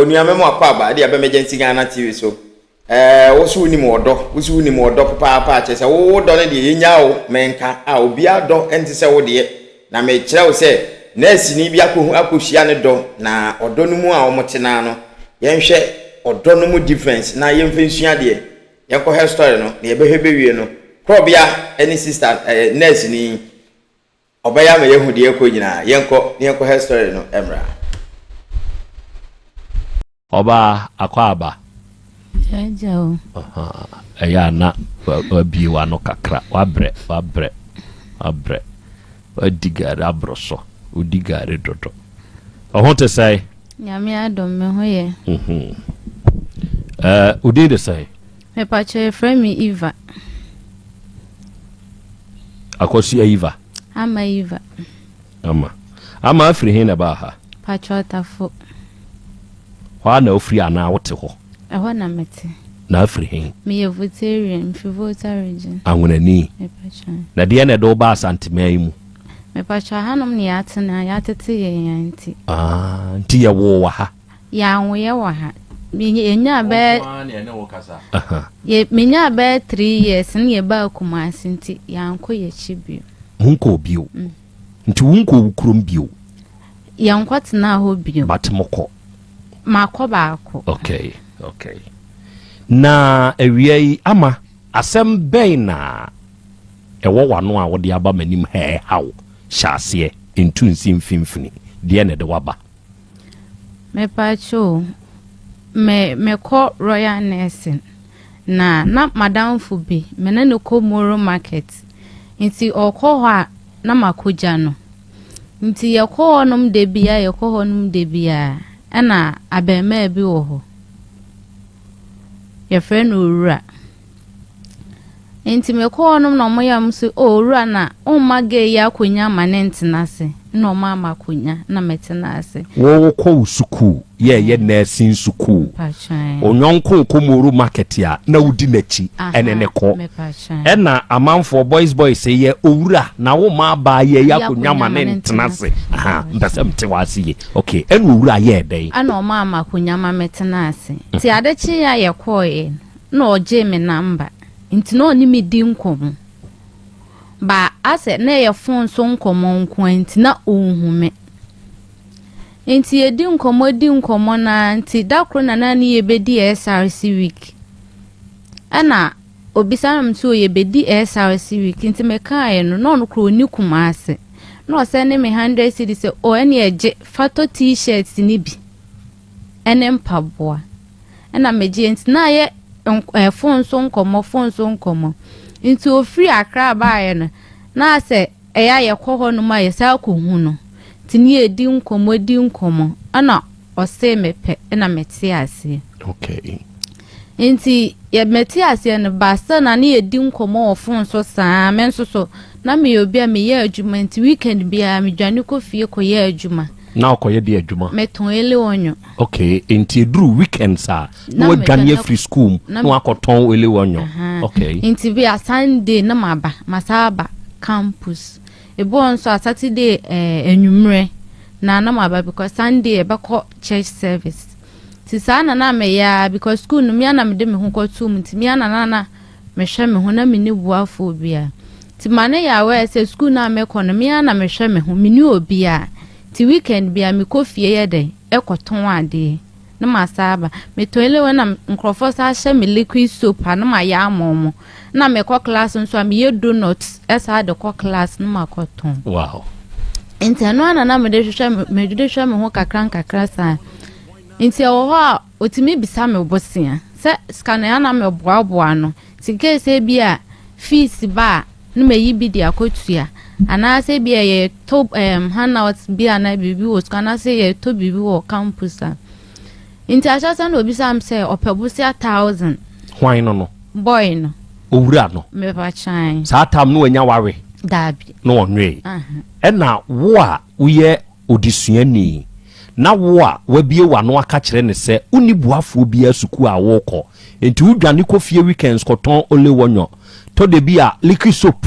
Onua mɛmo akɔ aba de aba Emergency Ghana TV so. Ɛɛ wo so wonim ɔdɔ, wo so wonim ɔdɔ papaapa kyerɛ sɛ wo dɔ no deɛ yɛnya wo mɛnka a obiara dɔ ɛnte sɛ wo deɛ. Na mekyerɛ wo sɛ nɛɛseni bi akɔhu akɔhyia ne dɔ na ɔdɔ no mu a wɔte naa no yɛnhwɛ ɔdɔ no mu difference na yɛmfa nsua deɛ. Yɛnkɔhwɛ story no na yɛbɛhwɛ bɛwie no korɔbea ne sister ɛɛ nɛɛseni ɔbɛyɛ ama yɛahu deɛ ɛkɔ nyinaa. Yɛnkɔ na yɛnkɔhwɛ story no mmra. Ɔbaa, akwaaba. Agya o. Ɛyɛ a na wabie w'ano kakra. Wabrɛ, wabrɛ, wabrɛ. Wadi gari aboro so. Wodi gari dodo. Ɔho te sɛn? Nyame adom, me ho yɛ. Wo din de sɛn? Mepakyɛ yɛfrɛ me Eva. Akosua Eva. Ama Eva. Ama. Ama afiri he na ɛbaa ha? Pakyɛ Ɔtafo. Hɔ a na ofiri anaa wote hɔ? Ɛhɔ na mete. Na afiri he? Meyɛ Voltarian, mfiri Volta Region. Anwonani. Mepakyɛ. Na deɛ na ɛde wo ba Asanteman yi mu? Mepakyɛ hanom ne yɛatena, yɛatete yɛn ya nti. Ah, nti yɛwoo wɔ ha? Yɛanwoyɛ wɔ ha. Yɛnyaa bɛyɛ menyaa bɛyɛ 3 years ne yɛbaa Kumasi nti yɛankɔ yɛkyi bio. Monkɔɔ bio? Nti wonkɔɔ wo kurom bio? Yɛnkɔtenaa hɔ bio. But mokɔ? Makɔ baako. Okay. Na awia yi ama asɛm bɛn na ɛwɔ w'ano a wode aba m'anim ha ɛhaw hyɛ aseɛ ntu nsi mfimfini deɛ na ɛde waba? Mepakyɛ o, me mekɔ Royal Nursing na na madamfo bi me ne no kɔ Moro Market nti ɔkɔ hɔ a na makɔgya no nti yɛkɔ hɔnom da bia, yɛkɔ hɔnom da bia, ɛna abɛɛmaa bi wɔ hɔ yɛfrɛ no Owura. Nti mekɔ hɔnom na ɔmo yɛ ɔmo sɛ, "O Owura, na ɔmma gay yi akonnwa ma ne ntena ase," na ɔmo ama akonnwa na mɛtena ase. Wɔwɔkɔ wo sukuu yɛɛyɛ nursing sukuu. Patwan. Onyɔnko kɔ Moro Market a na wodi n'akyi ɛne ne kɔ. Mepatwan. Ɛna amanfoɔ boys boys yɛ owura na wo ma abaa yɛ yɛ akonnwa ma ne ntena ase. Aha, mpɛ sɛ mte wɔ ase yie. Okay, ɛna owura yɛɛ dɛn? Ɛna ɔmo ama akonnwa ma mɛtena ase nti ade kye a yɛkɔɔɛ no, na ɔgye me number nti na ɔne me di nkɔmmɔ ba asɛ na ɛyɛ phone so nkɔmmɔ nko a nti na ɔnhu me nti yɛdi nkɔmmɔ di nkɔmmɔ naa nti da koro na ne yɛbɛdi SRC week ɛna obisa nam sɛ yɛbɛdi SRC week nti mekaeɛ no na ɔno koro ɔni Kumase na ɔsɛ ne me 100 cedi sɛ o ɛne ɛgye fatɔ T-shirt ne bi ɛne mpaboa ɛna megye nti na ayɛ phone so nkɔmmɔ, phone so nkɔmmɔ nti ofiri Akra baeɛ no na asɛ ɛyɛ a yɛkɔ hɔ nom a yɛsan akɔhu no nti ne yɛdi nkɔmmɔ di nkɔmmɔ ɛna ɔsee mepɛ ɛna mete aseɛ. Nti yɛmɛte aseɛ no baasa na ne yɛdi nkɔmmɔ wɔ phone so saa. Me nso so na meyɛ obi a meyɛ adwuma nti weekend biara medwane kɔ fie kɔyɛ adwuma. Na ɔkɔyɛ de adwuma? Metɔn ele wɔnyo. Okay, nti eduru weekends a na Na wadwane afiri school mu na wakɔtɔn ele wɔnyɔ. Okay. Nti bi a Sunday na maba, masa aba campus. Ebi wɔ nso a Saturday anwummerɛ na maba because Sunday yɛbɛkɔ church service. Nti saa na meyɛ a because school no mea na mede me ho kɔto mu nti mea na mehwɛ me ho na menni boafoɔ biara. Nti ma ne yɛ aware sɛ school no a mekɔ no mea na mehwɛ me ho, menni obiara. Nti weekend bia mekɔ fie yɛ dɛn ɛkɔtɔn adeɛ na masa aba. Metɔn elewa na nkurɔfoɔ sa ahyɛ me liquid soap a na mayɛ ama ɔmo. Na mekɔ class nso a meyɛ donut ɛsaa de kɔ class na makɔtɔn. Nti ɛno ana na mede hwehwɛ mede hwɛ me ho kakra nkakra saa. Nti ɛwɔ hɔ a otumi bisa me bosea sɛ sika no ɛna meboaboa no nti keese bi a fees ba a na mayi bi de akɔtua anaasɛ bi a yɛtɔ handout bi anaa biribi wɔ sukuu anaasɛ yɛtɔ biribi wɔ campus a. Nti ahyɛ na obisa me sɛ ɔpɛ bosea 1,000. Hwan no? Boy no. Owura no? Mepa kyan. Saa tam no wanya wawe? Daabi. Na ɔnwee? Ɛna wo a woyɛ odesuani na wo a wabie w'ano aka kyerɛ ne sɛ wonni boafoɔ biara sukuu a wokɔ nti wodwane kɔ fie weekends kɔtɔn ole wɔnyɔ tɔ de bi a liquid soap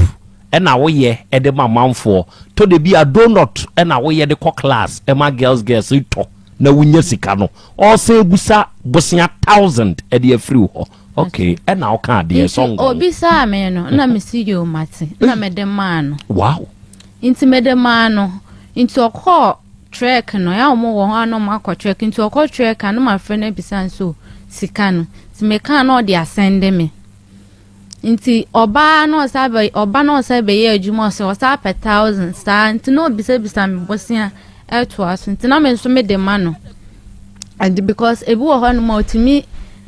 ɛna woyɛ ɛde ma manfoɔ tɔ de bi a donut ɛna woyɛ de kɔ class ɛma girls girls tɔ. na wonya sika no, ɔsan busa bosea 1000 ɛde afiri wo hɔ. Okay, ɛna woka adeɛ Nti sɔngɔn. Obisaa me no, na mesi yɛ mate, na mede maa no. Nti mede maa no, nti ɔkɔɔ trek no, ɛa ɔmo wɔ hɔ a na ɔmo akɔ trek, nti ɔkɔ trek a, na mafrɛ no abisa nso sika no, nti mekaa na ɔde asɛnde me. Nti ɔbaa na ɔsa bɛ ɔba na ɔsa bɛyɛ adwuma, ɔsɛ ɔsa apɛ 1000 saa, nti na obisabisa me bosea ɛtoa so, nti na me nso mede ma no. And because ebi wɔ hɔ nom a otumi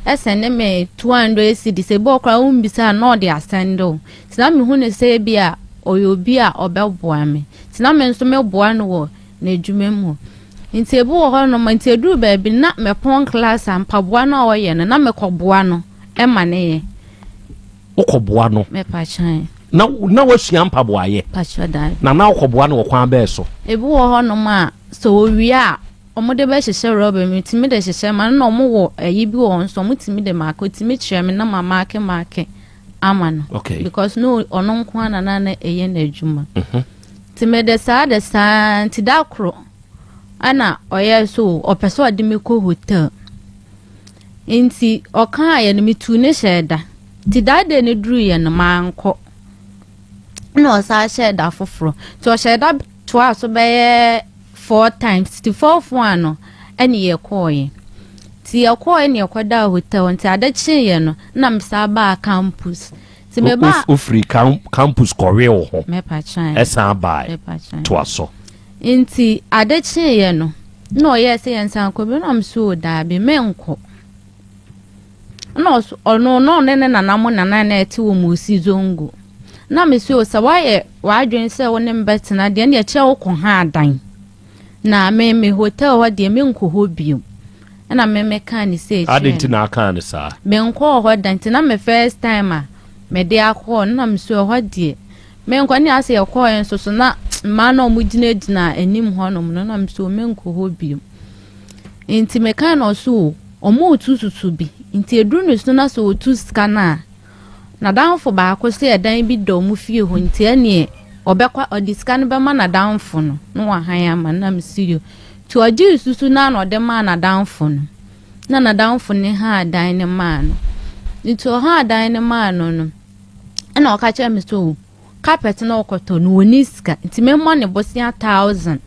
ɛsɛnde me 200 cedis, ebi wɔ koraa wombisa a na ɔde asɛnde o, nti na mehu ne sɛ ebi a ɔyɛ obi a ɔbɛboa me, nti na me nso meboa no wɔ n'adwuma mu. Nti ebi wɔ hɔ nom, nti eduru baabi na mɛpɔn class a, mpaboa no a ɔyɛ no, na mekɔboa no ɛma ne yɛ. Wokɔboa no? Mɛpa kyɛn. Na woasua mpaboayɛ? Pakyɛ dan. Na wokɔboa no wɔ kwan bɛɛ so? Ebi wɔ hɔ nom a sɛ owie a, ɔmo de bɛhyehyɛ rɔba mu, tumi de hyehyɛ ma no, na ɔmo wɔ ɛyi bi wɔ hɔ nso, ɔmo tumi de maake, otumi kyerɛ me na ma maake maake ama no. Because no ɔno nko ara na ɛyɛ n'adwuma. Nti mede saa de saa, nti da koro ɛna ɔyɛ so ɔpɛ sɛ ɔde me kɔ hotel, nti ɔkaa yɛ no, metu ne hyɛ da, nti da de ne duru yɛ no, mankɔ, na ɔsan hyɛ da foforɔ, nti ɔhyɛ da toa so bɛyɛ four times, nti fourth one no ɛne yɛkɔɔyɛ, nti yɛkɔɔyɛ ne yɛkɔdaa hotel, nti ade kyeeɛ no na mesaa baa campus, nti mebaa Wofiri campus kɔwe wo ho? Mɛpa kyɛn. Ɛsan bae? Mɛpa kyɛn. Toa so. Nti ade kyeeɛ no na ɔyɛɛ sɛ yɛnsan kɔ bi, na ɔmo so daabi, menkɔ, na ɔno na ɔne ne nana mo nana na ɛte wɔ mu osi zongo, na mesi o sɛ wayɛ w'adwene sɛ wo ne me bɛtena deɛ, ne ɛkyerɛ wo kɔ ha adan na me hotel hɔ deɛ, menkɔ hɔ bio, ɛna me kaa ne sɛ Ade ɛkyerɛ nti no. na aka ne saa? Menkɔɔ hɔ da, nti na me first time a mede akɔɔ no, na me so ɛhɔ deɛ menkɔ, ne asɛ yɛkɔɔ nso so na mmaa na ɔmo gyinagyina anim hɔnom no, na me so menkɔ hɔ bio. Nti meka na ɔso o, ɔmo otu susu bi, nti eduru ne so na sɛ otu sika no a, n'adamfo baako sɛ ɛdan bi da ɔmo fie hɔ, nti ɛneɛ ɔbɛkɔ ɔde sika no bɛma n'adamfo no na wahan ama no, na me si yo, nti ɔgye susu na ɔde maa n'adamfo no, na n'adamfo ne ha dan ne maa no, nti ɔha dan ne maa no, ɛna ɔka kyerɛ me sɛ o, carpet na ɔkɔtɔ no, wɔni sika, nti memmɔ ne bosea 1000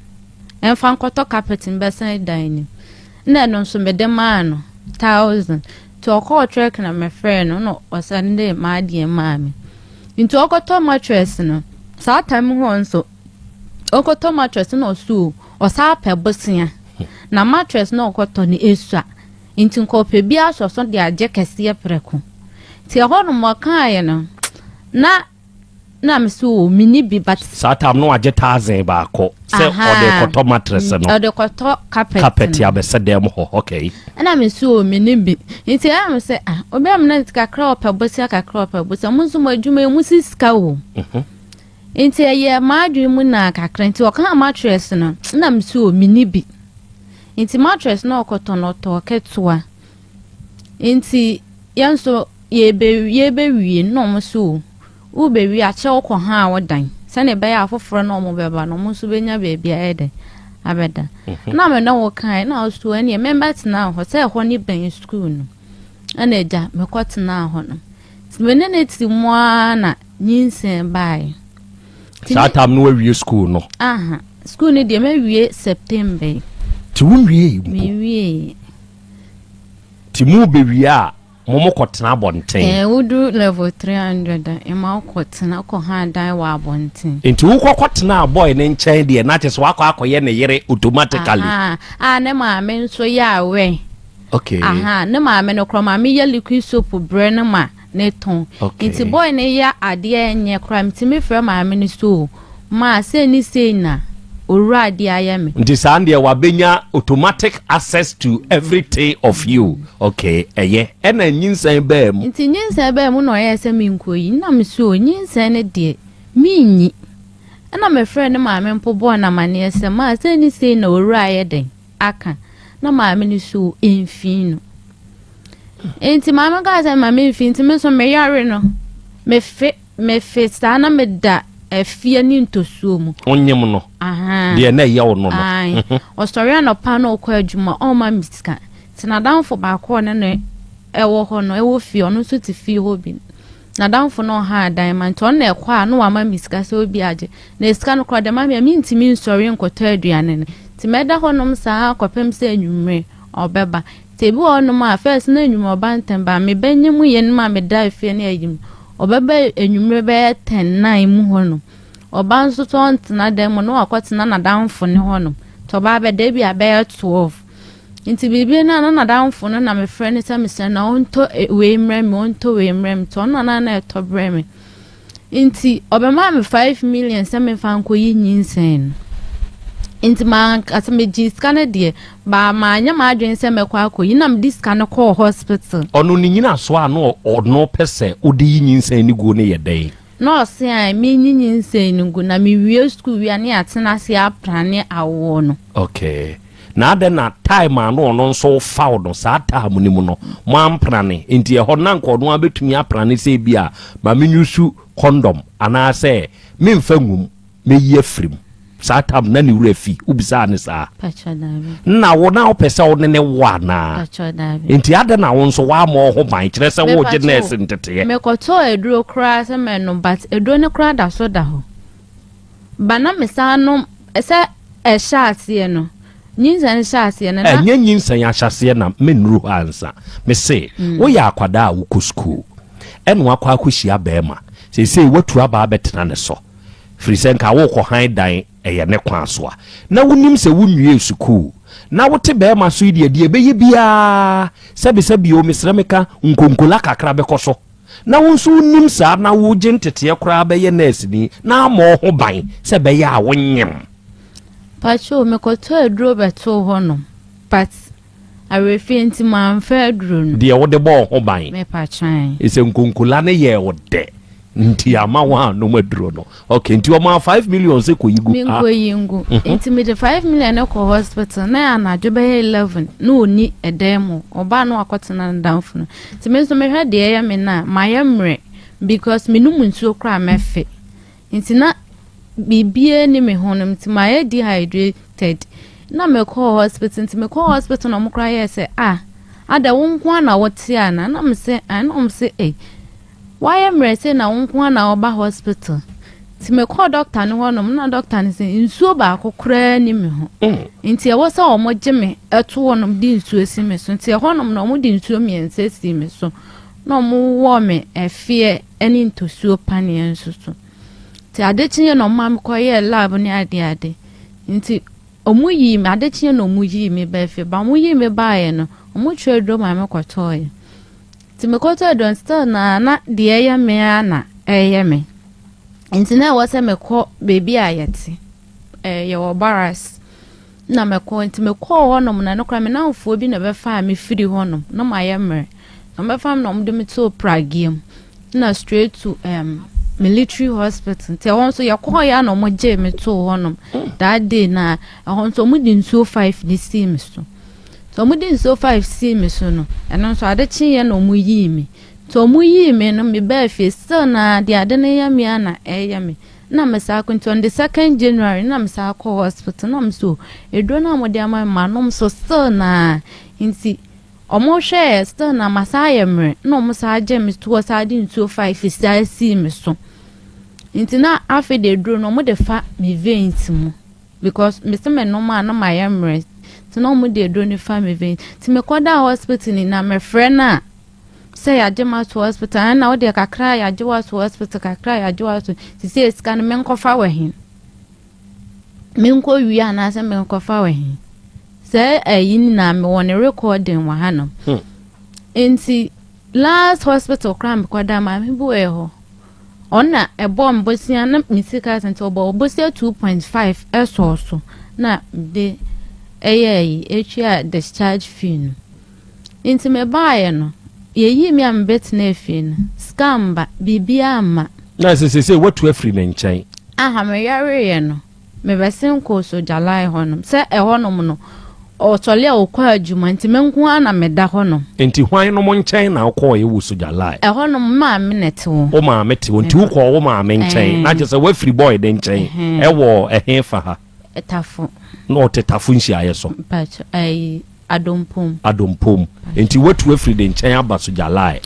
ɛmfa nkɔtɔ carpet no bɛsɛn dan no mu, na ɛno nso mede maa no 1000, nti ɔkɔɔ trek na mefrɛ no na ɔsɛn de maadeɛ maa me, nti ɔkɔtɔ mattress no saa time hɔ nso, ɔkɔtɔ mattress na ɔso o, ɔsan pɛ bosea na mattress na ɔkɔtɔ no esua, nti nka ɔpɛ bi asɔ so de agye kɛseɛ prɛko, nti ɛhɔ nom ɔkaeɛ no na me so o, mini bi, but Saa tam no wagye 1000 baako sɛ ɔde kɔtɔ mattress no? Ɔde kɔtɔ carpet Carpet no. Abɛsɛ dɛm hɔ, okay. Ɛna me so o, mini bi, nti ɛna me sɛ, ah, obi a mena kakra ɔpɛ bosea, kakra ɔpɛ bosea, mo nso mo adwuma yi mo si sika wɔ nti ɛyɛ m'adwene mu na kakra, nti ɔka mattress no na me so o, mini bi, nti mattress no ɔkɔtɔ no, ɔtɔ ketewa, nti yɛn nso yɛbɛwie na ɔmo so o, wobɛwie akyɛ wokɔ ha a wodan sɛnea ɛbɛyɛ afoforɔ na ɔmo bɛba no, ɔmo nso bɛnya baabi a ɛyɛ dɛ abɛda, na me ne wo kae na ɔso ɛneɛ membɛtena hɔ sɛ ɛhɔ ne bɛn sukuu no, ɛna agya mekɔ tenaa hɔ no, nti me ne ne te mu ara na nyinsɛn baeɛ. Nti Saa tam no wawie school no? Aha, sukuu no deɛ mawie September yi. Nti wonwie mpo? Mewie. Nti mu bɛwie a, mo mo kɔtena abɔnten? Ɛɛ, wodu level 300 a, ɛma wokɔ tena wokɔ ha dan wɔ abɔnten. Nti wokɔkɔ tena boy ne nkyɛn deɛ, na kyɛ sɛ wakɔ akɔyɛ ne yere automatically? Aha, a ne maame nso yɛ awɛ. Aha, ne maame no korɔ, maame yɛ liquid soap brɛ no ma ne tɔn. Nti boy ne yɛ adeɛ nyɛ koraa, ntumi frɛ maame no so o, maa sei ne sei na owura adeɛ ayɛ me. Nti saa deɛ wabɛnya automatic access to everything of you. Okay, ɛyɛ ɛna nyinsɛn bɛɛ mu? Nti nyinsɛn bɛɛ mu na ɔyɛ sɛ menkɔ yi, na me so o, nyinsɛn no deɛ menyi, ɛna mefrɛ ne maame mpo bɔɔ no amanneɛ sɛ maa sei ne sei na owura ayɛ den aka, na maame no so ɛmfii no, nti maame kaa sɛ maame mfi, nti me nso meyare no, mefe mefe saa na meda. Ɛfeɛ ne ntosuo mu. Onyem no. Ahaa. Deɛ na ɛyɛ wo no no. Ae. Ɔsɔre anɔpa na ɔkɔ adwuma, ɔmma me sika. Nti n'adamfo baako a ɔne no ɛwɔ hɔ no, ɛwɔ fie, ɔno nso te fie hɔ bi. N'adamfo no ɔha dan ma nti ɔno na ɛkɔ a na wama me sika sɛ obi agye. Na sika no koraa ɔde ma me a mentumi nsɔre nkɔtɔ aduane no. Nti mɛda hɔnom saa kɔpem sɛ anwummere ɔbɛba. Nti ebi wɔ hɔnom a first na anwummere ɔba ntɛm ba mebɛnyem yɛn mu a meda fie ne ayi mu. Ɔbɛba anwummere bɛyɛ 10, 9 mu hɔnom. Ɔba nso so ɔntena dan mu na wakɔtena n'adamfo ne hɔnom. Nti ɔba abɛda ebi a bɛyɛ 12. Nti biribi no a na n'adamfo no na mefrɛ no sɛ mesrɛ no ɔntɔ wei mmerɛ me, ɔntɔ wei mmerɛ me. Nti ɔno na na ɛtɔ brɛ me. Nti ɔbɛmaa me 5 million sɛ memfa nkɔyi nyinsɛn no. Nti mankasa megye sika no deɛ ba maanyɛ m'adwene sɛ mɛkɔ akɔyi na mede sika no kɔɔ hospital. Ɔno ne nyina so a na ɔno pɛ sɛ wode yi nyinsɛn no guo no yɛ dɛn? Na ɔse a menyi nyinsɛn no gu na mewie school wie a ne yɛatena ase aprane awoɔ no. Okay, na adɛn na time a na ɔno nso fa wo no, saa time no mu no mo amprane? Nti ɛhɔ na nka ɔno abɛtumi aprane sɛ bi a ma menuse condom anaasɛ memfa ngum mɛyi afiri mu. Saa time na ne wura fi wobisaa ne saa? Pakyɛ daabi. Na wo na wopɛ sɛ wo ne ne wo anaa? Pakyɛ daabi. Nti adɛn na wo nso woama wo ho ban kyerɛ sɛ wogye Mepakyɛ nurse nteteɛ? Mekɔtɔɔ aduro koraa sɛ mɛnom, but aduro no koraa da so da hɔ ba na mesan nom sɛ ɛhyɛ aseɛ no, nyinsɛn no hyɛ aseɛ no na Ɛnyɛ nyinsɛn ahyɛseɛ na mennuru hɔ ansa. Mese woyɛ akwadaa a wokɔ sukuu ɛna wakɔ akɔhyia bɛrima. Seesei woatu aba abɛtena ne so firi sɛ nka wokɔ han dan ɛyɛ ne kwan so a na wonim sɛ wonwie sukuu na wote bɛrima so yi deɛ, deɛ ɛbɛyɛ biara, sɛbisɛbi o, mesrɛ meka nkonkola kakra bɛkɔ so na wo nso wonim saa na wogye nteteɛ koraa bɛyɛ nɛɛseni na ama wo ho ban sɛ ɛbɛyɛ a wonyem. Pakyɛ, mekɔtɔɔ aduro bɛtoo hɔnom, but awerɛfie nti mamfa aduro no. Deɛ wode bɔɔ ho ban. Mepatwan. Ɛsɛ nkonkola no yɛɛ wo dɛ nti ama wo anom aduro no. Ok, nti ɔma 5 million sɛ kɔyi gu. Menkɔyi ngu. Nti mede 5 million no kɔ hospital na yɛ anadwo bɛyɛ 11 na ɔni ɛdan mu. Ɔbaa no wakɔtena ne damfo no. Nti me nso mehwɛ deɛ ɛyɛ me no a mayɛ mmerɛ because menom nsuo koraa mɛfe. Nti na biribiara ni me ho no, nti mayɛ dehydrated na mekɔɔ hospital. Nti mekɔɔ hospital na ɔmo koraa yɛɛ sɛ, ah, ada wo nko ara na wote ana? Na me sɛ ah, na ɔmo sɛ, eh, wayɛ mmerɛ sɛ na wo nko ara na wɔba hospital. Nti mekɔɔ doctor no hɔnom na doctor no sɛ nsuo baako koraa ni me ho. Nti ɛwɔ sɛ ɔmo gye me ɛto hɔnom de nsuo si me so. Nti ɛhɔnom na ɔmo de nsuo mmiɛnsa si me so na ɔmo wɔ me ɛfeɛ ne ntosuo paneɛ nso so. Nti ade kyeɛ na ɔmo ma me kɔyɛɛ lab ne adeade. Nti ɔmo yii me, ade kyeɛ na ɔmo yii me baa fie. Ba ɔmo yii me baeɛ no, ɔmo twerɛ aduro ma me kɔtɔɔeɛ. Nti mekɔtɔ aduro no, still na deɛ ɛyɛ me ara na ɛyɛ me. Nti na ɛwɔ sɛ mekɔ beebi a yɛte, yɛwɔ barracks na mekɔ. Nti mekɔɔ hɔnom na no koraa me namfoɔ bi na ɛbɛfaa me firi hɔnom na mayɛ mmerɛ. Na ɔbɛfa me na ɔmode me too pragia mu na straight to military hospital. Nti ɛhɔ nso yɛkɔɔ yɛ a na ɔmo gyee me too hɔnom that day. Na ɛhɔ nso ɔmo de nsuo five ne sii me so. Nti ɔmo de nsuo five sii me so no, ɛno nso ade kyeeɛ na ɔmo yii me. Nti ɔmo yii me no, me baa fie, still na deɛ ade no yɛ me a na ɛyɛ me. Na me saa kɔ. Nti on the 2nd January na me saa kɔ hospital na me so eduro na ɔmo de ama me ma nom so, still na nti ɔmo hwɛɛ, still na ma saa yɛ mmerɛ na ɔmo saa gye me to hɔ saa de nsuo five saa sii me so. Nti na afei de eduro no ɔmo de fa me veins mu because me sɛ me nom a na ma yɛ mmerɛ, nti na ɔmo de eduro no fa me veins. Nti me kɔ da hospital ni na mefrɛ no a sɛ yɛagye ma ato hospital, ɛna wodeɛ kakra yɛagye wo ato hospital, kakra yɛagye wo ato sisi sika no menkɔfa wɔ he, menkɔ wie anaasɛ menkɔfa wɔ he? Sɛ ɛyi nyinaa mewɔ ne recording wɔ hanom. Nti last hospital koraa mekɔda, maame bi wɔ hɔ, ɔna ɛbɔ mbosia na me sika sɛ nti ɔbɔ bosia 2.5 ɛsɔɔ so na de ɛyɛ yi etua discharge fee no. Nti mebaeɛ no, yɛyii me a mebɛtena efie no, sika mba, biribiara mma. Na sɛ sɛ watu afiri ne nkyɛn. Aha meyareeɛ no, mebɛsen kɔɔ sogyalae hɔnom sɛ ɛhɔnom no. Ɔsɔle a ɔkɔ adwuma nti me nko ara na meda hɔ nom. Nti hwan nom nkyɛn na wokɔɔeɛ wɔ Sogyalai? Ɛhɔ nom me maame na ɛte hɔ. Wo maame te hɔ nti wokɔɔ wo maame nkyɛn na kyerɛ sɛ woafiri boy no nkyɛn ɛwɔ ɛhe fa ha? Tafo. Na ɔte Tafo nhyiaeɛ so? Mpakyɛ ɛyi Adompom. Adompom. Nti woatu afiri ne nkyɛn aba Sogyalai?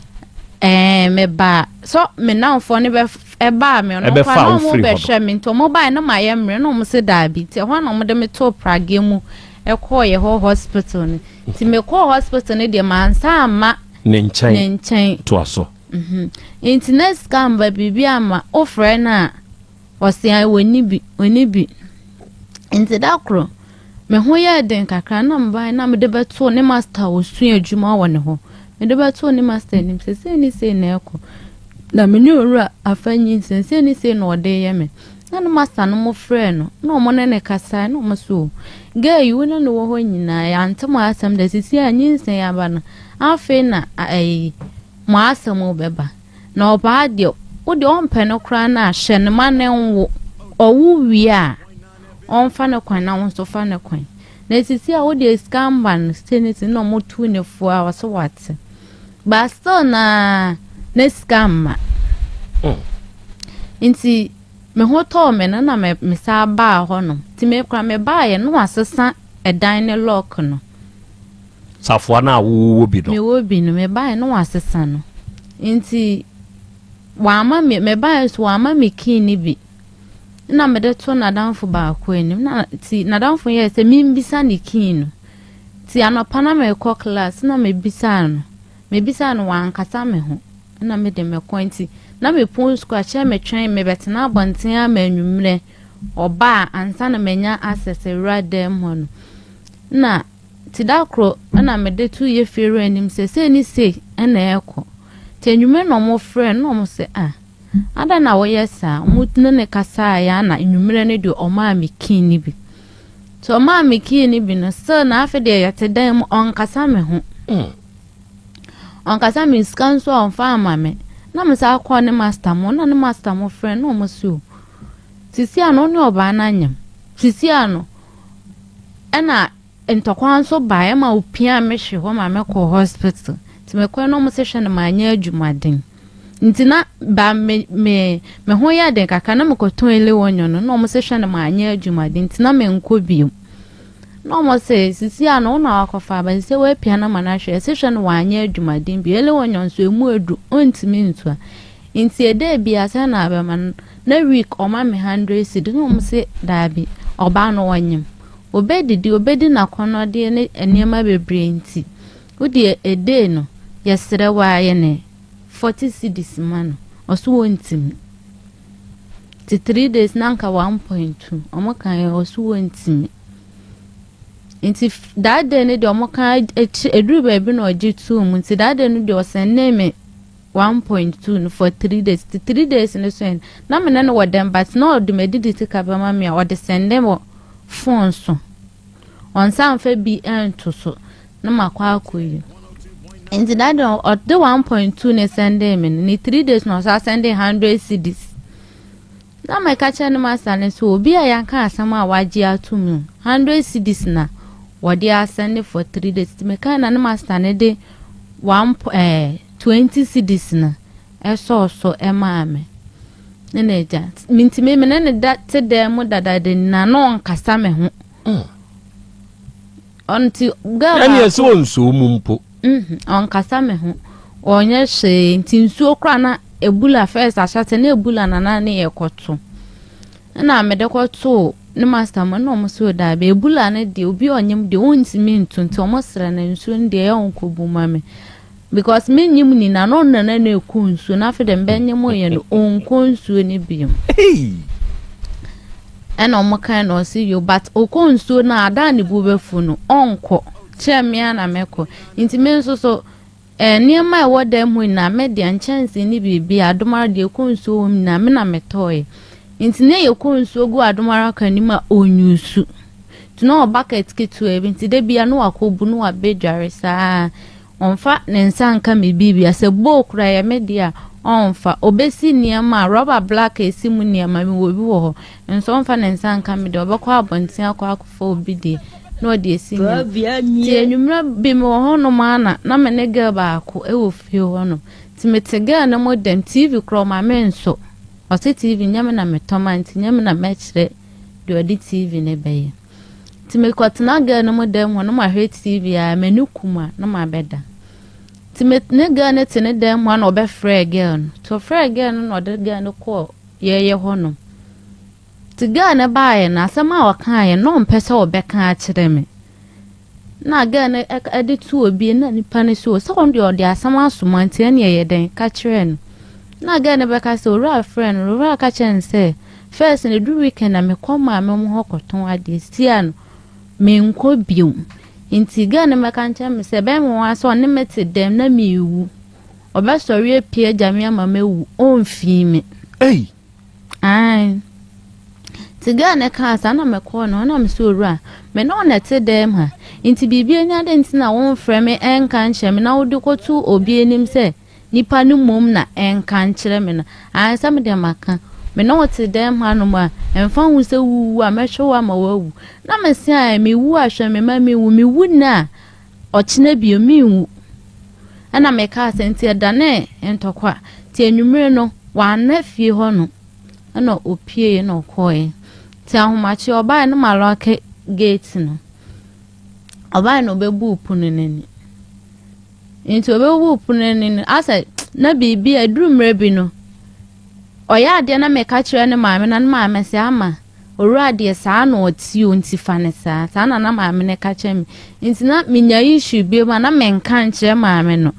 Ɛɛ mebaa sɛ me nnamfoɔ no bɛ ɛbaa me ɔno koraa na ɔmo bɛhwɛ me nti ɔmo baeɛ na mayɛ mmerɛ na ɔmo se daabi nti ɛhɔ na ɔmo de me too prageɛ mu ɛkɔɔ yɛ hɔ hospital no nti mekɔɔ hospital no deɛ mansa amma ne nkyɛn ne nkyɛn toa so mhm. Nti na sika amba biribi ama wofrɛ no a Ɔse ae wɔnni bi, wɔnni bi. Nti da koro, me ho yɛɛ den kakra na mebae na mede bɛtoo ne master a ɔsua adwuma wɔ ne hɔ. Mede bɛtoo ne master anim sɛ sei ne sei na ɛkɔ. Na me ne owura afa nyinsɛn, sei ne sei na ɔde yɛ me. Na ne master no mo frɛɛ no, na ɔmo ne ne kasae na ɔmo so o, girl yi wo ne no wɔ hɔ nyinaa yɛante mo asɛm da, sisi a nyinsɛn aba no, afei na ɛyi mo asɛm bɛba. Na ɔbaa deɛ, wo deɛ ɔmpɛ no koraa no a, hyɛ no ma no nwo. Ɔwo wie a, ɔmfa ne kwan na wo nso fa ne kwan. Na sisi a wo deɛ sika mba no, sei ne sei na ɔmo tu ne fo a, ɔse wate. But still naa, na sika mma. Nti, me ho tɔɔ me no na me me saa baa hɔ nom. Nti me koraa me baeɛ no wasesa ɛdan ne lock no. Safoa no a wowɔ bi no. Mewɔ bi no, mebaeɛ na wasesa no. Nti wamma me, mebaeɛ nso wamma me key no bi. Ɛna mede too n'adamfo baako anim. Na nti n'adamfo yɛɛ sɛ membisa ne key no. Nti anɔpa na merekɔ class na mebisaa no. Mebisaa no wankasa me ho. Ɛna mede mekɔ nti na mepɔn sukuu akyɛ metwɛn mebɛtena abɔnten ama anwummerɛ ɔbaa ansa na manya access awura dan mu hɔ no. Na Ntsi da kor nna mede too yɛ fiewura enyim sɛ sei nye sei na ɛrekɔ. Ntsi ewimbir na wɔfrɛɛ no na wɔse ah adɛn na woyɛ saa? Wɔne no kasaeɛ ara na ewimbir no deɛ ɔmaa me key no bi. Nti ɔmaa me key no bi no still na afei deɛ yɛte dan mu ɔnkasa me ho. Ɔnkasa me sika nso a ɔmfa ama me. Na mesan kɔɔ ne master mo na ne master mo frɛ no na wɔse o sisi a no wo ne ɔbaa no anyam. Sisi a no Ɛna ntɔkwa nso baeɛ ma wopiaa me hwe hɔ ma mekɔɔ hospital. Nti mekɔɛ no ɔmo se hwɛ no manyɛ adwumaden. Nti na ba me me me ho yɛ den kakra na mekɔtɔn elewɔnyɔ no na ɔmo se hwɛ no manyɛ adwumaden nti na menkɔ biom. Na ɔmo se sisi a no wo na wakɔfa aba sisi woapia no ama no ahwɛ ɛse hwɛ no wanyɛ adwumaden bio elewɔnyɔ nso emu edu ɔntumi ntua. Nti ɛda bi a sɛ na abɛma no na week ɔma me hundred cedi na ɔmo se daabi ɔbaa no ɔnyem obedidi obedi n'akɔnɔdeɛ ne nneɛma bebree nti wo deɛ a day no yɛsrɛ wo ara yɛ ne 40 cedis ma no ɔso wɔntimi nti 3 days na nka 1.2 ɔmo kan yɛ ɔso wɔntimi nti that day no deɛ ɔmo ka akyi eduru baabi na ɔgye tuu mu nti that day no deɛ ɔsɛnee me 1.2 no for 3 days. Nti 3 days no so na me ne no wɔ dɛm but na ɔde m'adidi sika bɛma me a ɔde sɛnde wɔ phone so, ɔnsa nfa bi nto so na makɔ akɔ yi. Nti that day ɔde 1.2 ne sɛnde me no ne 3 days na ɔsan sɛnde 100 cedis na mɛka kyerɛ ne master ne so obi a yɛnka asɛm a wagye ato mu 100 cedis na wɔde asɛnde for 3 days. Nti meka na ne master ne de one 20 cedis no ɛsɔɔ so ɛmaa me ne na agya nti me ne ne da te dan mu dadaada nyinaa na ɔnkasa me ho. Ɔnti girl ɛne ɛsɛ ɔnsuo mu mpo. Ɔnkasa me ho, ɔnyɛ hwee. Nti nsuo koraa na ebula first ahyɛte na ebula nana ne yɛ kɔto ɛna mede kɔtoo ne master mu na ɔmo so daabi ebula no deɛ obi a ɔnyim deɛ ɔntumi nto nti ɔmo srɛ no nsuo no deɛ ɛyɛ ɔnkɔbu ma me because me nyim ni na no nana na eku nsuo na afei deɛ mbɛnyim yɛ no ɔnkɔ nsuo no bio. Ɛna ɔmo kan na ɔsi yo but ɔkɔ nsuo no a adan ne bu bɛfu no ɔnkɔ kyerɛ mmea na mɛkɔ. Nti me nso so nneɛma a ɛwɔ dan mu nyinaa me deɛ, nkyɛnsee ne biribi adomara deɛ ɛkɔ nsuo wɔ mu nyinaa me na metɔɔɛ. Nti ne yɛ kɔ nsuo gu adomara kan mu a ɔnyusu nti na ɔwɔ bucket ketewa bi nti da bia na wakɔbu na wabɛdware saa. Ɔmfa ne nsa nka me biribia sɛ bowl kora yɛ me deɛ a ɔmfa obɛsi nneɛma a rubber black a esi mu nneɛma mi wɔ bi wɔ hɔ nso ɔmfa ne nsa nka me deɛ. Ɔbɛkɔ abɔnten akɔ akɔfa obi deɛ. na ɔde asi nneɛma. Nti anwummerɛ bi mewɔ hɔnom ara na na me ne girl baako wɔ fie hɔnom. Nti mete girl no mo dɛm, TV koraa ɔma mensɔ. Ɔse TV nyɛ me na metɔ ma nti nyɛ me na mɛkyerɛ deɛ ɔde TV no bɛyɛ. Nti mekɔtena girl no mo dɛm hɔ na mahwɛ TV a m'ani kum a na mabɛda. Nti me ne girl no te ne dɛm hɔ a na ɔbɛfrɛɛ girl no. Nti ɔfrɛɛ girl no na ɔde girl no kɔɔ yɛyɛ hɔnom. Nti girl no baeɛ no asɛm a ɔkaeɛ no na ɔmpɛ sɛ ɔbɛka akyerɛ me. Na girl no ɛde to obi na nipa no so sɛ ɔno deɛ ɔde asɛm asoma nti ɛne ɛyɛ dɛn ka kyerɛ no. Na girl no bɛka sɛ owura frɛ no, owura ka kyerɛ no sɛ first no ɛduru weekend na mekɔ maame mo hɔ kɔtɔn adeɛ sia no menkɔ bio. Nti girl no bɛka nkyerɛ me sɛ ɛbɛyɛ me nwanwa sɛ ɔne me te dɛm na mewu. Ɔbɛsɔre apue agya me ama mawu, ɔmfii me. Ei! Ae. Nti girl no kaa saa na mekɔɔ ne hɔ na mese owura, me ne wo na ɛte dɛm ha, nti biribi ani adɛn nti na womfrɛ me ɛnka nkyerɛ me na wode kɔto obi anim sɛ nipa no mmom na ɛnka nkyerɛ me no. Ae sɛ me deɛ maka, me ne wo te dɛm hanom a, ɛmfa ho sɛ wowu a mɛhwɛ wo ama woawu. Na mese ae, mewu a hwɛ me ma menwu, mewu nnɛ a ɔkyena bio menwu. Ɛna mekaa sɛ nti ɛdanee ntɔkwa. Nti anwummere no wanna fie hɔ no ɛna opieeɛ na ɔkɔeɛ. Nti ahomakye ɔbaeɛ no malɔke gate no. Ɔbaeɛ na ɔbɛbuu pono no ani. Nti ɔbɛbuu pono no ani no asɛ na biribi a ɛduru mmerɛ bi no ɔyɛ adeɛ na meka kyerɛ ne maame na ne maame sɛ ama Owura deɛ saa na ɔte o nti fa no saa. Saa na na maame no ka kyerɛ me. Nti na menya issue bi mu a na menka nkyerɛ maame no.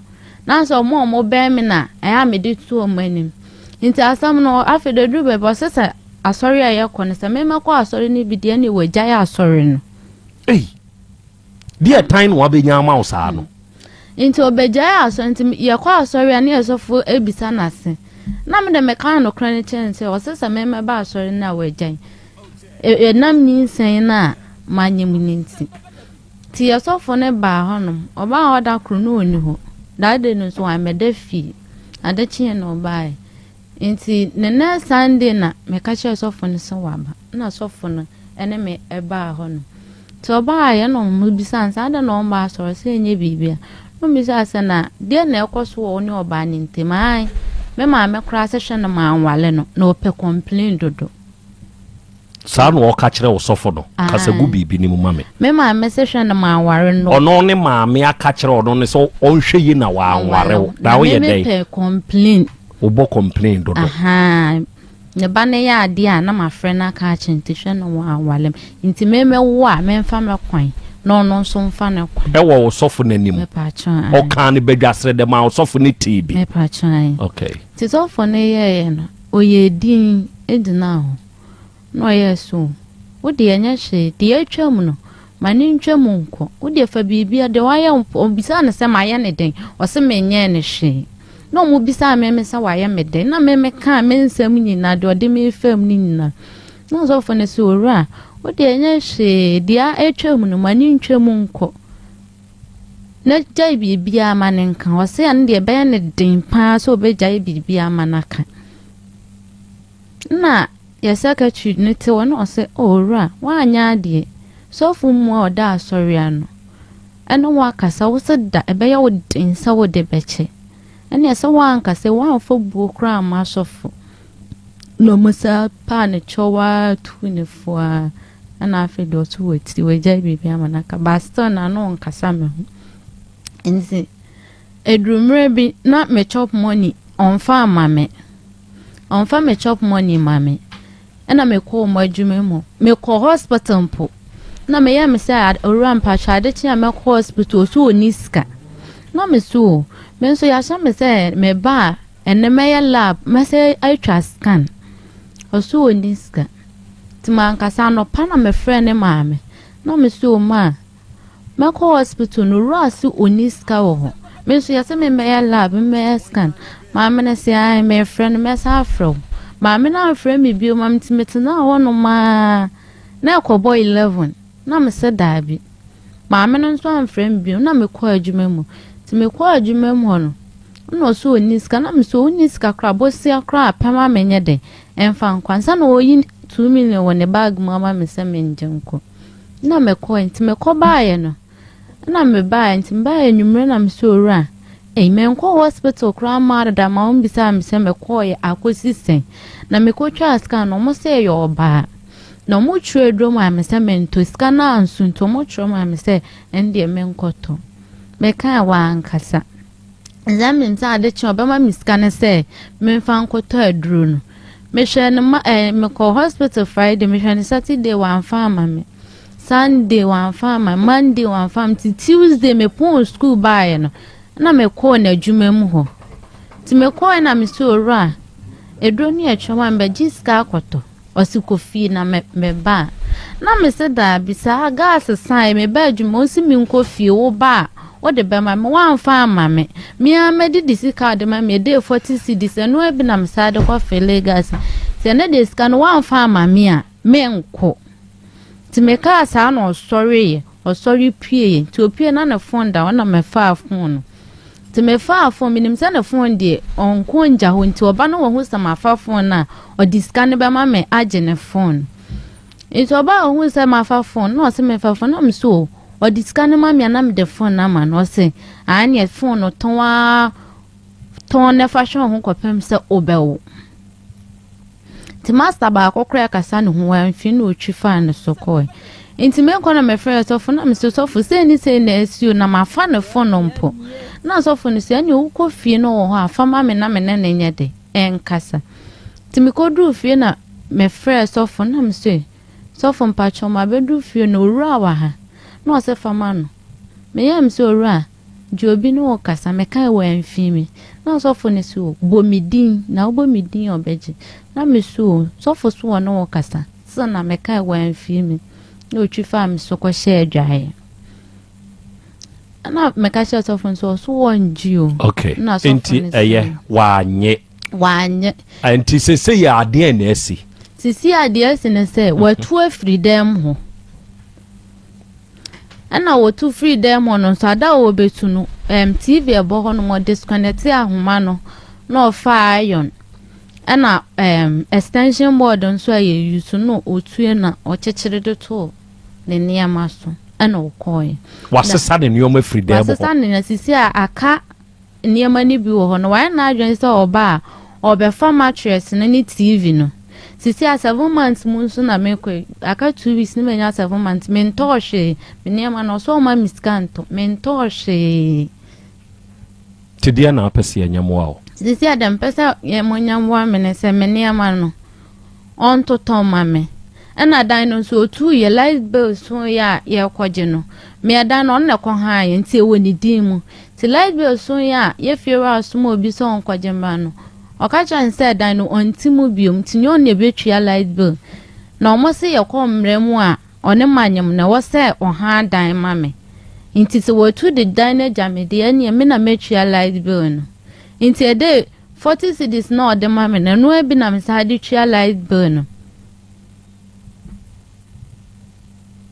Na sɛ ɔmo a ɔmo bɛn me na ɛyɛ a mede to ɔmo anim. Nti asɛm no afei de aduru baabi ɔsɛ sɛ asɔre a yɛkɔ no sɛ memɛkɔ asɔre no bi deɛ ne wagyae asɔre no. Ei! Deɛ tan na wabɛnya ama wo saa no. Nti ɔbɛgyae asɔre nti yɛkɔ asɔre a ne yɛ sɔfo ebisa n'ase. Na me de meka nokorɛ no kyerɛ no sɛ ɔsɛ sɛ memmɛba asɔre no a wagyae. Ɛnam nyinsɛn no a manyɛ mu no nti. Nti yɛ sɔfo no baa hɔnom. Ɔbaa hɔ da koro na ɔnni hɔ. That day no nso wammɛda fie. Ade kyeeɛ na ɔbaeɛ. Nti ne next Sunday na meka kyerɛɛ sɔfo no sɛ waba. Na sɔfo no ne me baa hɔnom. Nti ɔbaeɛ na wɔbisaa no sɛ adɛn na ɔmma asɔre sɛ ɛnyɛ biribia. Na wɔbisaa sɛ na deɛ na ɛkɔ so wɔ wo ne ɔbaa no ntam. Ae, me maame koraa sɛ hwɛ no manwale no na ɔpɛ complain dodo. Saa na ɔka kyerɛ wo sɔfo no. Kasa gu biribi no mu ma me. Me maame sɛ hwɛ no manware no. Ɔno ne maame aka kyerɛ ɔno ne sɛ ɔnhwɛ yie na wanware wo. Na woyɛ dɛn? Na me mepɛ complain. Wobɔ complain dodo. Ahaa. Ne ba no yɛ adeɛ a na mafrɛ no aka akyerɛ no nti hwɛ no wanwale me nti me mɛwo a memfa me kwan na ɔno nso mfa ne kwan. Ɛwɔ wo sɔfo no anim. Mepatwo ae. Ɔkaa no badwasrɛ dɛ maa ɔsɔfo no tee bi. Mepatwo ae. Okay. Nti sɔfo no yɛeɛ no ɔyɛɛ dinn gyinaa hɔ na ɔyɛɛ so wo deɛ ɛnyɛ hwee deɛ atwam no Ma no ntwam nkɔ. Wo deɛ fa biribiara, deɛ wayɛ wo mpo, ɔbisaa no sɛ mayɛ no dɛn? Ɔse menyɛɛ no hwee. Na ɔmo bisaa me me sɛ wayɛ me dɛn? Na me mekaa me nsɛm nyinaa, deɛ ɔde me faa mu no nyinaa. Na ɔsɔfo no se, owura, wo deɛ ɛnyɛ hwee, deɛ atwam no, ma no ntwam nkɔ. Na gyae biribiara ma no nka. Ɔse ɛno deɛ ɛbɛyɛ no den paa sɛ ɔbɛgyae biribiara ma no aka. Nna yɛ secretary no tse hɔ na ɔse, Oh owura, wɔannyɛ adeɛ. Sɔfo mmoa a ɔda asɔre ano ne wo akasa, wo se da ɛbɛyɛ wo den sɛ wode bɛkyɛ. Ɛneɛ sɛ woankasa yi, woamfa buo koraa amma asɔfo. Na ɔmo saa paa ne kyɛw ara tuu ne fo ara. Ɛna afei deɛ ɔso wɔ ti, wagyae biribi ama no aka. But still n'ano nkasa me ho. Nti, ɛduru mmerɛ bi na me chop money ɔmfa amma me. Ɔmfa me chop money ma me. Ɛna mekɔɔ mo adwuma mu. Mekɔ hospital mpo. Na meyɛ me sɛ owura mpakyɛ ade kye a mɛkɔ hospital ɔso ɔni sika. Na me so o, me nso yɛahyɛ me sɛ meba a ɛnɛ mɛyɛ lab, mɛsɛ atwa scan. Ɔso ɔni sika. Nti mankasa anɔpa na mefrɛ ne maame. Na me so o ma Mɛkɔ hospital no owura se ɔnni sika wɔ hɔ. Me nso yɛse me mmɛyɛ lab, me mmɛyɛ scan. Maame no se ae mefrɛ no mɛsan afrɛ wo. Maame no amfrɛ me bio ma nti metenaa hɔ nom aa na ɛkɔbɔ 11 na mese daabi. Maame no nso amfrɛ me bio na mekɔɔ adwuma mu. Nti mekɔɔ adwuma mu hɔ no na ɔse ɔnni sika na mese ɔnni sika koraa bosea koraa pɛ ma menyɛ dɛn ɛmfa nkɔ ansa na ɔyi 2 million wɔ ne bag mu ama me sɛ mengye nkɔ. Na mekɔe nti mekɔ baeɛ no na mebaeɛ nti mebaeɛ anwummerɛ na mesɛ owura ei menkɔ hospital koraa maa dada ma wɔn bisaa me sɛ mekɔeɛ akɔsi sɛn na mekɔtwaa scan no wɔn sɛ ɛyɛ ɔbaa na wɔn twerɛ aduro maa me sɛ mentɔ sika no anso nti wɔn twerɛ maa me sɛ ɛndeɛ menkɔtɔ mekae wankasa Dza menim sɛ ade kye a ɔbɛma me sika ne sɛ memfa nkɔtɔ aduro no. Mehwɛɛ no ma ɛɛ eh, mekɔɔ hospital Friday, mehwɛɛ no Saturday wamfa ama me. Sunday wamfa ama me, Monday wamfa ama me. Nti Tuesday mepɔn school baeɛ no, na mekɔɔ n'adwuma mu hɔ. Nti mekɔɛ na mese owura, aduro no yɛ twɛm a mebɛgye sika akɔtɔ. Ɔse kɔ fie na me meba a. Na mese daabi saa gas sae meba adwuma ɔse menkɔ fie wo ba a wode bɛma me woamfa amma me me ara mɛdidi sika a wode ma me ɛdee 40 cedis ɛno ara bi na mesan de kɔ fele gas nti ɛnɛ deɛ sika no woamfa amma me a menkɔ nti mekaa saa na ɔsɔreeɛ Ɔsɔre pueeɛ, nti ɔpue na ne phone da hɔ na mefaa phone no. Nti mefaa phone, menim sɛ ne phone deɛ ɔnkɔ ngya hɔ nti ɔba no wahu sɛ mafa phone no a, ɔde sika no bɛma me agye ne phone. Nti ɔba a ɔhu sɛ mafa phone na ɔse mefa phone na mese o, ɔde sika no ma me a na mede phone no ama no. Ɔse aane phone no tɔn ara tɔn na fa hwɛ wo ho kɔpem sɛ wobɛwo. Nti master baako koraa kasa ne ho wamfi na otwi faa ne so kɔe. Nti mekɔ na mefrɛ sɔfo na mese sɔfo sei ne sei na asi o na mafa ne fon mpo. Na sɔfo no sɛ ɛne wokɔ fie no wɔ hɔ a fa ma me na me ne ne nyɛ de ɛnkasa. Nti mekɔduruu fie na mefrɛ sɔfo na mese sɔfo mpakyɛw mabɛduru fie no owura wɔ ha na ɔse fa ma no. Meyɛɛ me sɛ owura Gye obi ne wo kasa, mekae wamfi me. Na ɔsɔfo no se o, bɔ me din, na wobɔ me din a ɔbɛgye. Na me so o, sɔfo so ɔne wo kasa. Still na mekae wamfi me. Na otwi faa me so kɔhyɛɛ adwaeɛ. Na meka kyerɛ sɔfo no sɛ ɔso wɔngye o. Okay, Na sɔfo nti no se ɛyɛ wanye. wanyɛ. Nti sese yɛ adeɛ na asi. Sisi adeɛ asi ne sɛ watu afiri dɛm hɔ. Ɛna wɔtu firii dan mu hɔ no nso, ada a wɔbɛtu no, um, TV a ɛbɔ hɔ no, wɔdisconnecte ahoma no na ɔfaa iron. Ɛna um, extension board nso a yɛ use no ɔtue na ɔkyekyere de too ne nneɛma so ɛna ɔkɔɔɛ. Wasesa ne nneɛma firi dan mu hɔ. Wasesa ne nneɛma sisi a aka nneɛma no bi wɔ hɔ no, wayɛ n'adwene sɛ ɔba a, ɔrebɛfa mattress no ne TV no. Sisi a seven months mu nso na mekɔ yi, aka 2 weeks ne manya 7 months, mentɔɔ hwee. Me nneɛma no, ɔsɛ ɔma me sika ntɔ, mentɔɔ hwee. Nti deɛ na apɛ sɛ yɛnyɛ mmoa wo? Sisi a deɛ mepɛ sɛ yɛ monya mmoa me ne sɛ me nneɛma no, ɔntotɔ mma me. Ɛna dan no nso otuu yɛ light bill so yɛ a yɛrekɔgye no. Me ɛdan no ɔno na ɛkɔhaa yɛ nti ɛwɔ ne din mu. Nti light bill so yɛ a yɛ fiewura soma obi sɛ ɔnkɔgye mmra no, ɔka kyerɛ no sɛ ɛdan no ɔnte mu biom nti nyɛ ɔno na ɛbɛtua light bill. Na ɔmo se yɛkɔ mmara mu a ɔne manyem no ɛwɔ sɛ ɔhaa dan ma me. Nti sɛ watu de dan no agya me deɛ ɛneɛ me na mɛtua light bill no. Nti ɛde 40 cedis na ɔde ma me no ɛno ara bi na mesan de tua light bill no.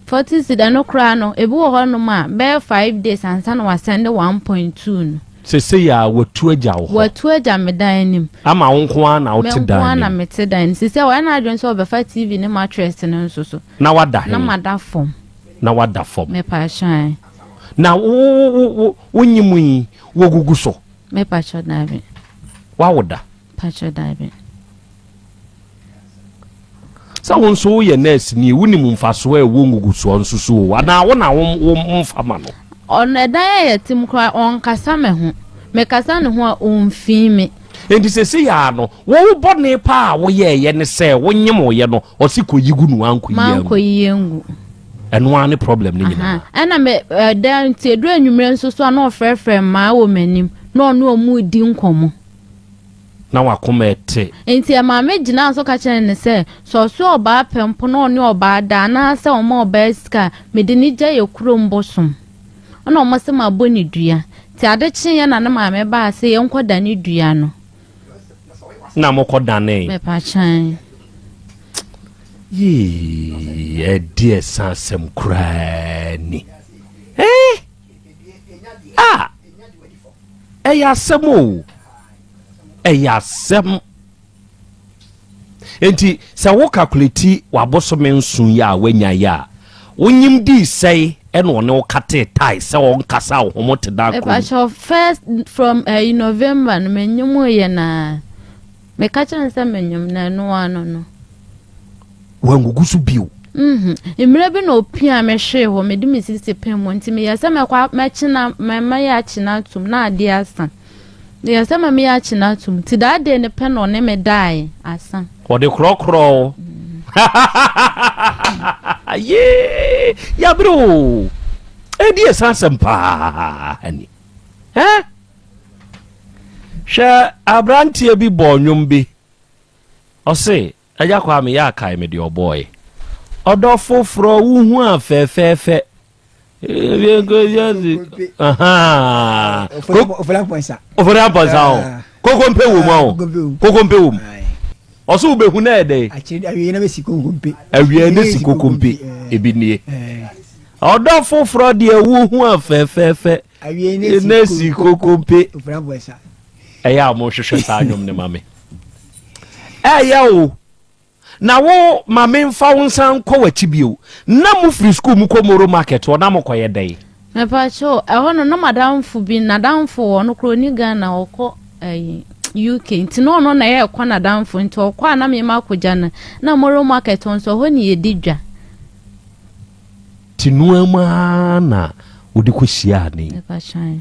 40 cedi ɛno koraa no ebi wɔ hɔnom a bɛyɛ 5 days ansa na wasɛnde 1.2 no. Sese yɛ a watu agya wo hɔ. Watu agya me dan anim. Ama wo nko ara na wote Me nko dan ara na nim. mete dan nim. Sisi a wɔyɛ n'adwene sɛ ɔbɛfa TV ne mattress no nso so. Na wada he? Na mada fam. Na wada fam. Mepa kyɛw. Na wo wo wo wo wonyi mu yi wogugu so. Mepa kyɛw daabi. Wawo da. Pakyɛw daabi. Sɛ wo nso woyɛ nurse ni, wonim mfasoɔ a ɛwɔ ngugusoɔ nso so o, anaa wo na wo wo mfa ma no? Ɔno ɛdan a yɛte mu koraa ɔnkasa me ho. Mekasa ne ho a ɔmfii me. Enti sese yɛ ano, wo bɔne paa a woyɛɛyɛ ne sɛ wonyemoyɛ no, ɔse kɔyi gu no wankɔyi angu. Mankɔyi angu. Ɛno ara ne problem no nyinaa. Ɛna me ɛdan nti eduru anwummerɛ nso so a na ɔfrɛfrɛ mmaa wɔ m'anim na ɔne ɔmo di nkɔmmɔ. Na wakoma ɛte. Nti ɛmaa me gyinaa so ka kyerɛɛ no sɛ, sɛ ɔso ɔbaa pɛ mpo na ɔne ɔbaa da anaasɛ ɔma ɔbaa sika a, mede ne gya yɛ kurom bosom. Ɛna ɔmo se mabɔ ne dua. Nti ade kyeeɛ na ne maame baa sɛ yɛnkɔ dane dua no. Na mokɔ danee? Mepa kyɛn. Yee, ɛde ɛsa asɛm koraa ni. Eh? Ah! Ɛyɛ asɛm o. Ɛyɛ asɛm. Enti sɛ wo calculate wabosome 7 yi a wanya yi a, Wonyim dii sɛe ɛna ɔne wo katee tae sɛ ɔnkasa wo ho mo te da koro mu? Mepakyɛw first from ɛyi November no menyim yɛ naa meka kyerɛ no sɛ menyim na ɛno ano no. Wangugu so bio? Mhm. Mmerɛ bi na opia me hwee hɔ mede me sisi pem mu nti meyɛ sɛ mɛkɔ mɛkyena mɛyɛ akyena atum na adeɛ asa. Meyɛ sɛ ma meyɛ akye no atom nti that day no pɛ na ɔne me daeɛ asa. Ɔde korɔkorɔ wo. Yee yabere o. Ɛdi ɛsan asɛm paa ni. Eh? Hwɛ aberanteɛ bi bɔɔ nnwom bi. Ɔse, Agya Kwame yɛ akae me deɛ ɔbɔɔe. Ɔdɔ foforɔ wohu a fɛfɛɛfɛ. Ofori ampɔnsa o. Kokompe wɔ mu o. Kokompe wɔ mu. Ɔso wobɛhu na ɛdɛ. Awie ne si kokompe ebi nie. Ɔdɔ foforɔ deɛ wohu a fɛfɛɛfɛ. Ne si kokompe. Ɛyɛ a mohwehwɛ saa nnwom no ma me. Ɛyɛ o. Na wo ma memfa wo nsan nkɔ w'akyi bio. Na mo firi sukuu mu kɔ Moro market hɔ na mokɔyɛ dɛn? Mepakyɛw, ɛhɔ no na m'adamfo bi, n'adamfo wɔ ɔno koraa ɔni Ghana, ɔkɔ ɛyi UK, nti na ɔno na ɛyɛ ɛkɔ n'adamfo, nti ɔkɔ a na me makɔgya no, na Moro market hɔ nso ɛhɔ ne yɛdi dwa. Ti noa mu ara na wode kɔhyiaa ne yi. Mepakyɛw.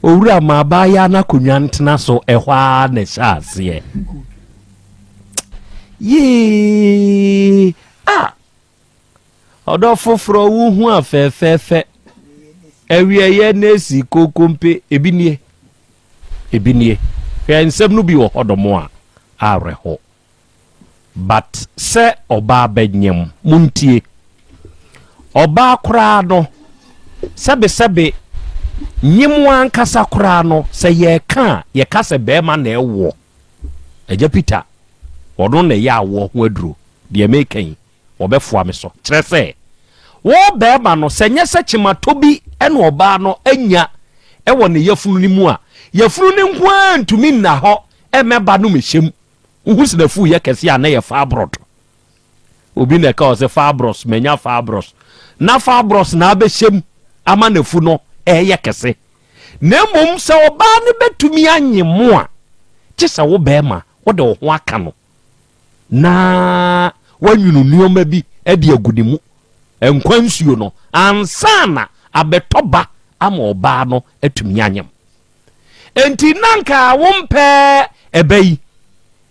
Owura ma abaayaa no akonnwa ntena so, ɛhɔ ara na ɛhyɛ aseɛ. Yee! Ah! Ɔdɔ foforɔ wohu a fɛfɛɛfɛ. Awieɛ na esi kokompe. Ebi nie. Ebi nie. Hwɛ nsɛm no bi wɔ hɔ dɔm a awerɛho. But sɛ ɔbaa bɛnyem, montie. Ɔbaa koraa no, sɛbesɛbe nyem ankasa koraa no, sɛ yɛreka a, yɛka sɛ bɛrima na ɛwoɔ. Agya Peter, ɔno na ɛyɛ awoɔ ho aduro. Deɛ meka yi, wɔbɛfoa me so. Kyerɛ sɛ, wo barima no, sɛ nyɛ sɛ kyematɔ bi na ɔbaa no anya wɔ ne yafunu no mu a, yafunu no nko ara ntumi nna hɔ mmɛba no mmɛhyɛ mu. Wohu sɛ n'afu yɛ kɛse a, na ɛyɛ fibroid. Obi na ɛka ɔsɛ fibroid, manya fibroid. Na fibroid na abɛhyɛ mu ama n'afu no ɛyɛ kɛse. Na mmom sɛ ɔbaa no bɛtumi anye mo a, gye sɛ wo barima wode wo ho aka no na woanwunu nneɛma bi de agu ne mu, nkwa nsuo no, ansa na abɛtɔ ba ama ɔbaa no atumi anyem. Enti na nka wompɛ ɛbɛ yi.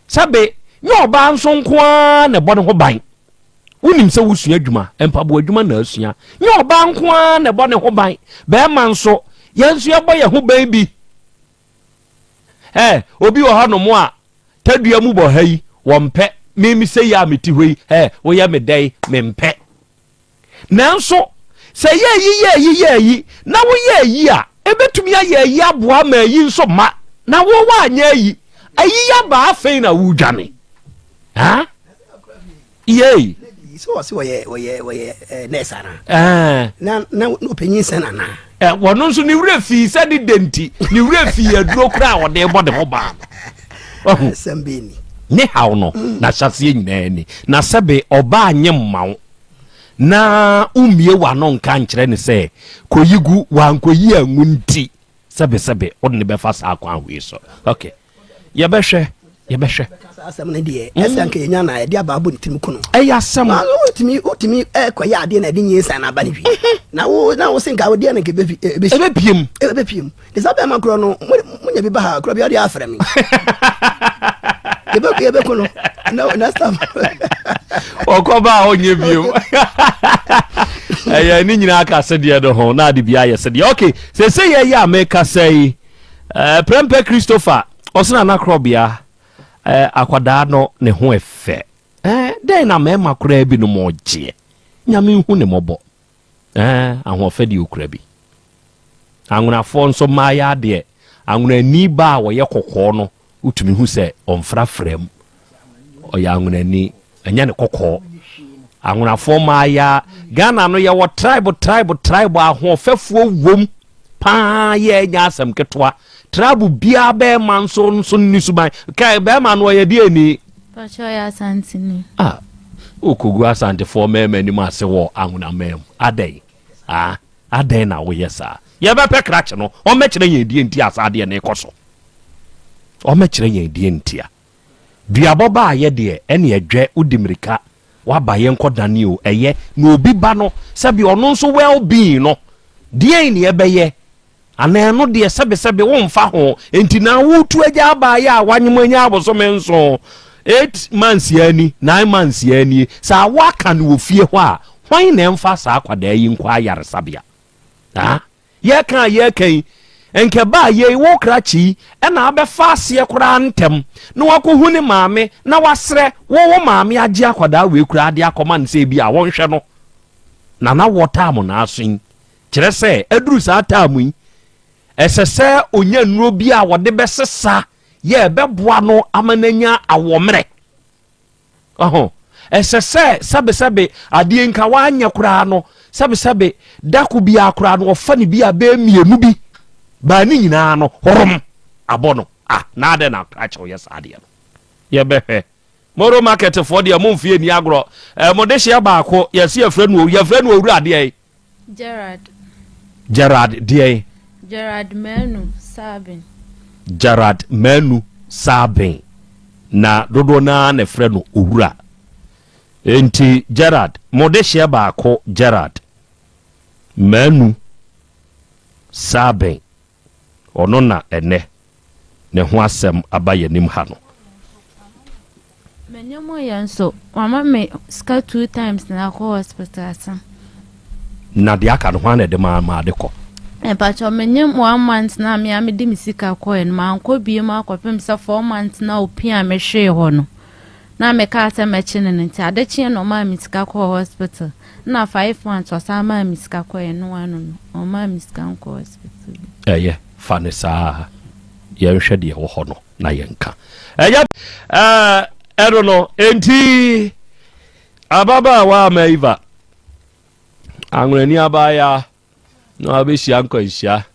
Sɛbe, nyɛ ɔbaa nso nko ara na ɛbɔ ne ho ban. Wonim sɛ wosua adwuma, mpaboa adwuma na asua. Nyɛ ɔbaa nko ara na ɛbɔ ne ho ban. Bɛrima nso, yɛn nso yɛbɔ yɛn ho ban bi. Ɛ, obi wɔ hɔnom a, tadua mu bɔ ha yi, wɔmpɛ. Mimi sɛ yi a mete hɔ yi, ɛ, woyɛ me dɛn, mempɛ. Nanso, sɛ ɛyɛ ayi yɛ ayi yɛ ayi, na woyɛ ayi a, ebetumi ayɛ ayi aboa ma ayi nso mma, na wo woanyɛ ayi. Ayi yɛ aba afei na wodwane. Ha? Yei. Sɛ ɔse ɔyɛ ɔyɛ ɔyɛ eh, nurse ana? Ɛɛ. Na na ɔpanyin sɛn ana? Ɛ wɔno nso ne werɛ fii sɛ ne dɛ nti ne werɛ fii aduro koraa a ɔde bɔ ne ho ban no. Wahu? Asɛm bɛn ni? Ne haw no, n'ahyɛaseɛ nyinaa ni. Na sɛbe ɔbaa nye mma wo. na wommue w'ano nka nkyerɛ no sɛ, Kɔyi gu, wankɔyi angu nti, sɛbesɛbe wode no bɛfa saa kwan wei so. Ok, yɛbɛhwɛ, yɛbɛhwɛ. Saa asɛm no deɛ, ɛsɛ anka yɛnya na yɛde aba abɔ ne tirim ko no. Ɛyɛ asɛm. Na wotumi wotumi kɔyɛ adeɛ na ɛde nyinsɛn na aba no wie. Na wo na wo se nka wodeɛ na nka ɛbɛfi ɛbɛsi. Ɛbɛpiem. Ɛbɛpiem. Te sɛ bɛrima korɔ no, mo monya bi ba ha korɔ bi ɔde afrɛ me. Yɛbɛ yɛbɛko no. Na next time. Ɔkɔ ba a ɔnyɛ bio. Ɛyɛ ne nyinaa ka sedeɛ no ho na ade bi ayɛ sedeɛ. Okay, sese yɛ yɛ a meka sɛ yi, eh, Prɛmpɛ Christopher, ɔsena anakorɔbea, eh, akwadaa no ne ho ɛfɛ. Eh, dɛn na mmarima koraa binom ɔgyeɛ? Nyame nhu ne mmɔbɔ. Ɛɛ, ahoɔfɛ deɛ ɔkura bi. Anwonafoɔ nso mmaayɛ adeɛ. Anwonani ba a ɔyɛ kɔkɔɔ no, wotumi hu sɛ ɔmfrafra mu. Ɔyɛ anwonani, ɛnyɛ ne kɔkɔɔ. Anwonafoɔ mmaayɛ, Ghana no yɛwɔ tribe tribe tribe ahoɔfɛfoɔ wom paa yɛ ɛnyɛ asɛm ketewa. Tribe biara bɛrima nso nso ne suban. Kae bɛrima no ɔyɛ deɛ ni. Pakyɛ ɔyɛ Asanteni. Ah. Wokɔgu Asantefoɔ mmarima anim ase wɔ Ahonaman mu. Adɛn? Ah, adɛn na woyɛ saa? Yɛbɛpɛ krakye no, ɔmmɛkyerɛ yɛn deɛ nti a saa adeɛ no rekɔ so. Ɔmmɛkyerɛ yɛn deɛ nti a. Duabɔ baayɛ deɛ, ɛne ɛdwɛ, wodi mmirika, waba yɛnkɔ dane o, ɛyɛ. Na obi ba no, sɛbi ɔno nso well being no, deɛn ne ɛbɛyɛ? Anaa ɛno deɛ sɛbesɛbe womfa ho nti na woretu agya abaayɛ a wanyem anya abosome nson, 8 months ani, 9 months anie, sɛ awo aka no wɔ fie hɔ a, hwan na ɛmfa saa akwadaa yi nkɔ ayaresabea? Ah, yɛka a yɛka yi, nkɛ baa yei wo krakye yi ɛna abɛfa aseɛ koraa ntɛm na wakɔhu ne maame na wasrɛ wo wo maame agye akwadaa wei koraa de akɔma no sɛ ebi a wɔnhwɛ no na na wɔ taamo na aso yi. Kyerɛ sɛ, aduru saa taamu yi, ɛsɛ sɛ ɔnya nnuro bi a wɔde bɛsesa yɛ ɛbɛboa no ama no anya awɔmmerɛ. Ɔho, ɛsɛ sɛ sɛbesɛbe adeɛ nka wanyɛ koraa no, sɛbesɛbe dako biara koraa no ɔfa ne bi a bɛyɛ mmienu bi, baa ne nyinaa no horom abɔ no. Ah, na adɛn na akyɛw yɛ saa adeɛ no? Yɛbɛhwɛ. Moro market foɔ deɛ momfie ni agorɔ. Eh, mo dehyeɛ baako, yɛse yɛfrɛ no, yɛfrɛ no owura adeɛ. Gerard. Gerard deɛn? Gerard Manu Sabin. Gerard Manu Sabin na dodoɔ no ara na ɛfrɛ no Owura. Enti Gerard, mo dehyeɛ baako Gerard Manu Sabin. Ɔno na ɛnnɛ ne ho asɛm aba yɛn anim ha no. M'ani mu yɛ nso, wama me sika two times na akɔ hospital asa. Na deɛ aka no, hwan na ɛde maa maa de kɔ? Mpakyɛw, menyim one month na me a mede me sika kɔɛ no, mankɔ bio mu akɔpem sɛ 4 months na opia me hwee hɔ no. Na mekaa sɛ mɛkye no no nti, ade kyeɛ na ɔmaa me sika kɔɔ hospital. Na 5 months ɔsan maa me sika kɔɛ no ano no, ɔmaa me sika nkɔ hospital bi. Ɛyɛ, fa ne saa, yɛnhwɛ deɛ ɛwɔ hɔ no na yɛnka. Ɛyɛ ɛɛ ɛno no, enti ababaawa ama Eva, anwonani abaayaa na wabɛhyia nkwanhyia,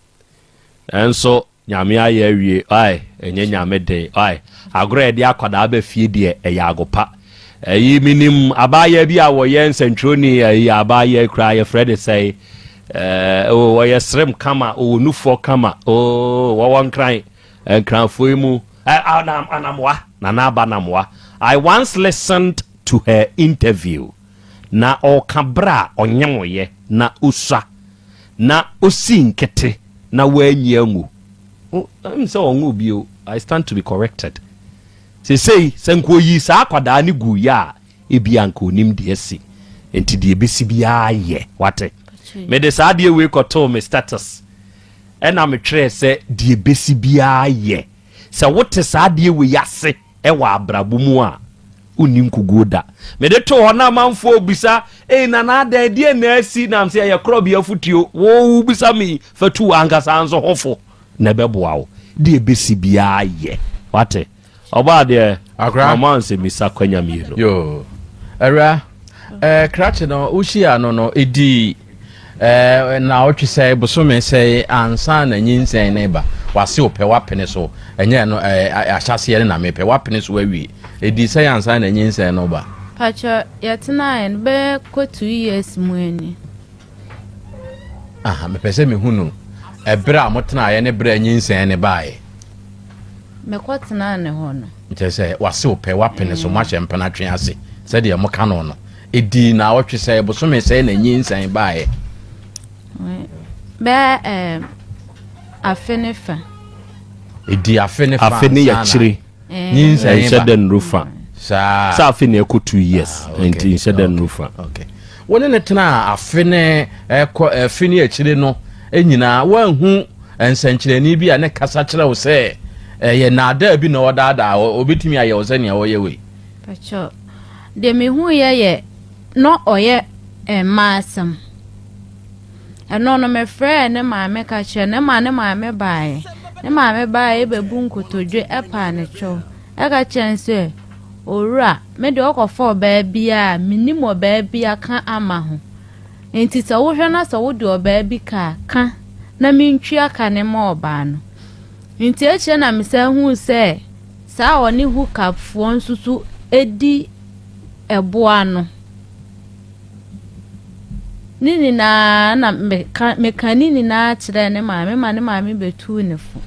ɛnso Nyame ayɛ awie ai, ɛnyɛ Nyame den ai. Agorɔ a yɛde akwadaa ba fie deɛ ɛyɛ agopa. Ɛyi menim abaayewa bi a wɔyɛ nsɛntwerɛni, ɛyi abaayewa koraa yɛfrɛ ne sɛe, ɛɛ o wɔyɛ serem kama, ɔwɔ nufoɔ kama, o wɔwɔ Nkran, Nkranfoɔ yi mu, ɛ anam anamoa, Nana Aba Anamoa. I once listened to her interview na ɔreka berɛ a ɔnyemoeɛ na ɔsua na ɔsii nkete na wanyi anwu. Ɛm sɛ ɔnwo bio, I stand to be corrected. Sesei sɛ nka ɔyii saa akwadaa no guiɛ a, ebia nka ɔnim deɛ asi. Nti deɛ ɛbɛsi biara yɛ, wate? Mede saa adeɛ wei kɔtoo me status, ɛna metwerɛɛ sɛ deɛ ɛbɛsi biara yɛ. Sɛ wote saa adeɛ wei ase wɔ abrabɔ mu a, wonni nkuguo da. Mede too hɔ na amanfoɔ rebisa, Ei Nana adɛn, deɛn na asi? Na mese ɛyɛ korɔbea afutuo. Wo wobisa me yi, fa tu w'ankasa nso ho fo na ɛbɛboa wo. Deɛ ɛbɛsi biara yɛ. Wate? Ɔbaa deɛ, Akora. mama nsɛmmisa kwanya mmienu. Yoo. Awura, eh, krakye no, wohyia no no, ɛdii eh, naawɔtwe sɛe, bosome sɛe ansa na nyinsɛn no ba. Wase wopɛ, woapene so. Ɛnyɛ no eh, ahyɛaseɛ no na mepɛ, woapene so awie. Ɛdii sɛe ansa na nyinsɛn no ba. Pakyɛ, yɛtenaeɛ no bɛyɛ kɔ 2 years mu ani. Aha, mepɛ sɛ mehu no ɛberɛ a motenaeɛ ne berɛ a nyinsɛn no baeɛ. Mekɔ tenaa ne hɔ no. Nkyerɛ sɛ wase wo pɛ, woapene so, moahyɛ mpena twe ase sɛdeɛ moka no no. Ɛdii naawɔtwe sɛe, bosome sɛe na nyinsɛn baeɛ. Bɛyɛ eh, afe ne fa. Ɛdii afe ne fa Afe ne ansa na yɛkyire. nyinsɛn Ɛnhyɛ ba. dɛ nnuru fa. Saa. Sɛ afe na ɛkɔ 2 years, Ah, okay, nti nhyɛ dɛ okay, nnuru fa. Okay. Wo ne ne tenaa afe ne ɛkɔ afe ne akyire no nyinaa, woanhu nsɛnkyerɛnne bi a ne kasa kyerɛ wo sɛ ɛyɛ nnaadaa bi na ɔdaadaa wo, obetumi ayɛ wo sɛ nea ɔyɛ wei? Pakyɛ, deɛ mehuiɛ yɛ na ɔyɛ mmaa asɛm. Ɛno no mefrɛɛ ne maame ka kyerɛ ne ma ne maame baeɛ. Ne maame baeɛ bɛbu nkotodwe ɛpaa ne kyɛw. Ɛka kyerɛ no sɛ, owura, me deɛ ɔkɔfa ɔbaa bi a menim ɔbaa bi aka ama ho. Nti sɛ wohwɛ na sɛ wode ɔbaa bi ka a, ka na mentwia ka ne ma ɔbaa no. Nti akyire na mesan huu sɛ saa a ɔne hookupfoɔ nso so di. ɛboɔ ano. Ne nyinaa na meka meka ne nyinaa kyerɛɛ ne maame ma ne maame bɛtuu ne fo.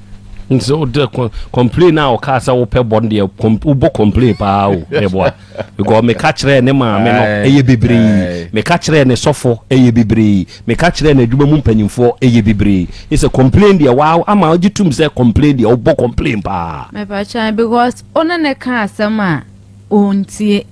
Nti sɛ wode complain a ɔkaa sɛ wopɛ bɔ no deɛ, wobɔ complain paa o, meboa, because meka kyerɛɛ ne maame no ɛyɛ bebree, meka kyerɛɛ ne sɔfo ɛyɛ bebree, meka kyerɛɛ ne adwuma mu mpanyimfoɔ ɛyɛ bebree. Ɛsɛ complain deɛ waa ama wogye tom sɛ complain deɛ, wobɔ complain paa. Mepakyɛw, because ɔne ne ka asɛm a ɔntie.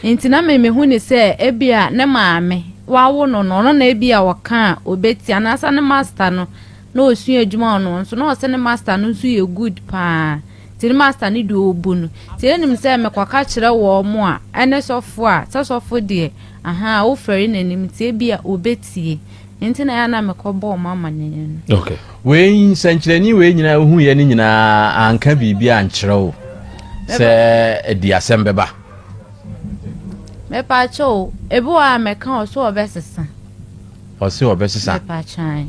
Nti na me mehu ne sɛ ebia ne maame wawo no, ɔno na ebia ɔka a obɛti, anaasɛ ne master no na osua adwuma, ɔno nso na ɔsɛ ne master no nso yɛ good paa, nti ne master no deɛ ɔbu no. Nti ɛnim sɛ mekɔka kyerɛ wɔn mo a ɛne sɔfo a sɛ sɔfo deɛ aha wofɛre n'anim, nti ebia obɛtie, nti na yɛ na mekɔbɔ ɔmo amanneɛ no. Wei nsɛnkyerɛnni wei nyinaa wohu yɛ no nyinaa anka biribi ankyerɛ wo sɛ ɛdi asɛm bɛba? Mepaakyɛw, ebi wɔ a mɛka ɔ so ɔbɛsesa. Ɔse ɔbɛsesa. Mepaakyɛw.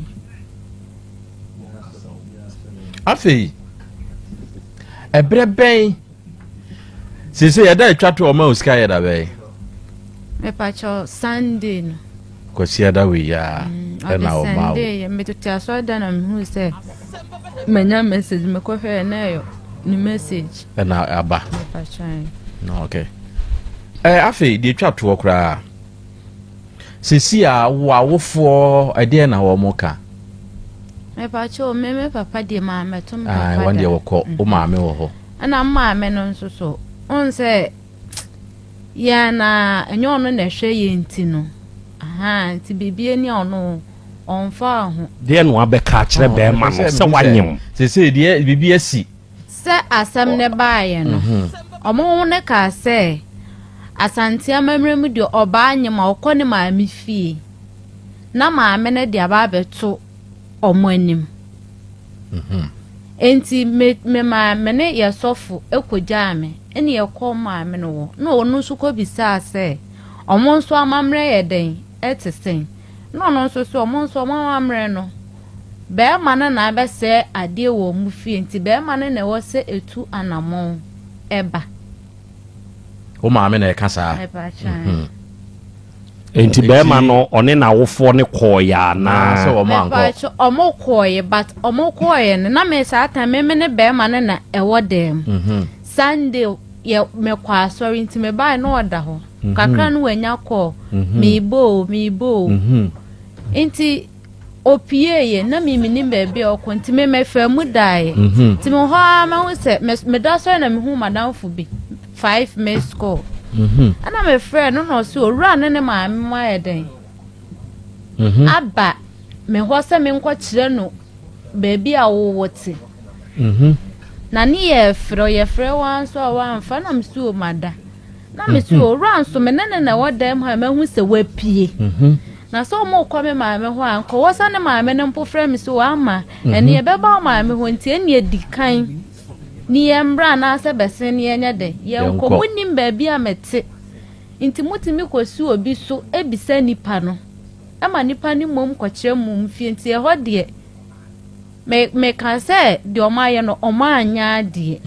Afei ɛberɛ bɛn seesei yɛda atwa to ɔma wo sika yɛ da bɛn? Mepaakyɛw, Sunday no. Kwasi ada wei a ɛna ɔde ɔma wo? Sunday yɛ metoto asɔre da na mehu sɛ manya message, mekɔhwɛ na ɛyɛ ne message. Ɛna aba? Mepaakyɛw. Okay, ɛ afei deɛ twa toɔ koraa sesi a wo awofoɔ ɛdeɛ na wɔn ka? Mepaakyɛw, me papa deɛ maa mɛto me Ah, papa wɔn deɛ da. wɔkɔ wo maame wɔ hɔ? Ɛna maame no nso so ɔn sɛ yɛn na ɛnyɛ ɔno na ɛhwɛ yɛn nti no aha, nti biribi ani a ɔno ɔmfa ho. Deɛ na wabɛka akyerɛ bɛrima no sɛ wanyem? Sese deɛ biribi asi. Sɛ asɛm ne baeɛ no, ɔmo ne kaa sɛ Asante amammerɛ mu deɛ, ɔbaa nyem a ɔkɔ ne maame fie na maame no de aba abɛto ɔmo anim. Nti me maame ne yɛ sɔfo ekogyaa me ɛne yɛkɔ maame no wɔ na ɔno nso kɔ bisaa sɛ ɔmo nso amammerɛ yɛ dɛn, ɛte sɛn, na ɔno nso so ɔmo nso ɔmo amammerɛ no, bɛrima no na abɛsɛe adeɛ wɔ ɔmo fie, nti bɛrima no na ɛwɔ sɛ etu anammɔn ɛba. Wo maame na ɛka saa? Ɛpa. Nti bɛrima no ɔne n'awofoɔ ne kɔɔyɛ anaa sɛ anaa? wɔn ankɔ? Mepatwa, ɔmo kɔɔyɛ, but ɔmo kɔɔyɛ no na me saa time me ne bɛrima no na ɛwɔ dan mu. Sunday yɛ mekɔ asɔre, nti mebaeɛ na ɔda hɔ kakra no wanya kɔɔ meebɔ o, meebɔ o. Nti opie yɛ na me menim baabi a ɔkɔ, nti me mɛfɛ mu daeɛ. Nti me hɔ ara mahu sɛ meda sɔre na mehu madamfo bi five missed call. Ɛna mefrɛ no na ɔsɛ owura ne ne maame mu ayɛ dɛn aba me hɔ sɛ menkɔkyerɛ no baabi a wowɔ te. Na ne yɛ frɛ, yɛfrɛ wa nso a wamfa, na mesi o mada, na mesi owura nso me ne ne na ɛwɔ dan mu ha, mahu sɛ wapue. Na sɛ ɔmo kɔ me maame hɔ a, nkɔwɔ sɛ ne maame no mpo frɛ me sɛ wama ɛne yɛbɛba wo maame hɔ, nti ɛne adi kan ne yɛn mbra anaasɛ bɛsen ne yɛnyɛ dɛ yɛnkɔ. Yɛnkɔ. Monim baabi a mɛte, nti motumi kɔsi obi so ebisa nipa no ɛma nipa no mmom kɔkyerɛ mu fie, nti ɛhɔ deɛ me meka sɛ deɛ ɔmo ayɛ no, ɔmo anyɛ adeɛ.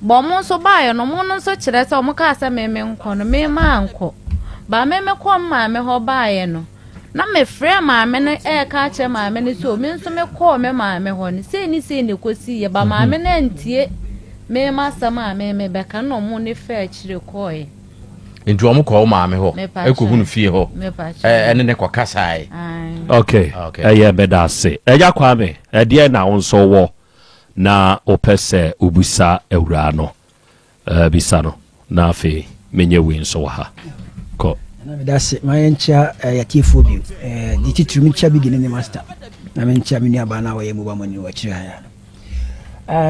Bɔn ɔmo nso baayɛ no, ɔmo no nso kyerɛ sɛ ɔmo kaa sɛ meme nkɔ no, meme ankɔ ba, meme kɔ maame hɔ baayɛ no na mefrɛ maame no ɛɛka akyerɛ maame no sɛ o me nso mekɔɔ me maame hɔ no sei ne sei ne kɔsi yɛ ba, maame no antie meme asɛm a meme bɛka na ɔmo ne fɛ akyire kɔɔɛ. Nti wɔn kɔ wo maame hɔ? Mepa ɛkɔhu no fie hɔ? Mepa kyerɛ. Ɛne ne kɔ kasae? Ae. Okay. Okay. Ɛyɛ, bɛda ase. Ɛgya Kwame, ɛdeɛ na wo nso wɔ na wopɛ sɛ wobusa awuraa no, bisa no na afei menyɛ wei nso wɔ ha kɔ. Na meda ase ma yɛnkyia yɛatiefoɔ bio. De titiri menkyia Bigi ne ne master, na menkyia me nuabaa no a wɔyɛ mobile money no wɔ akyire ha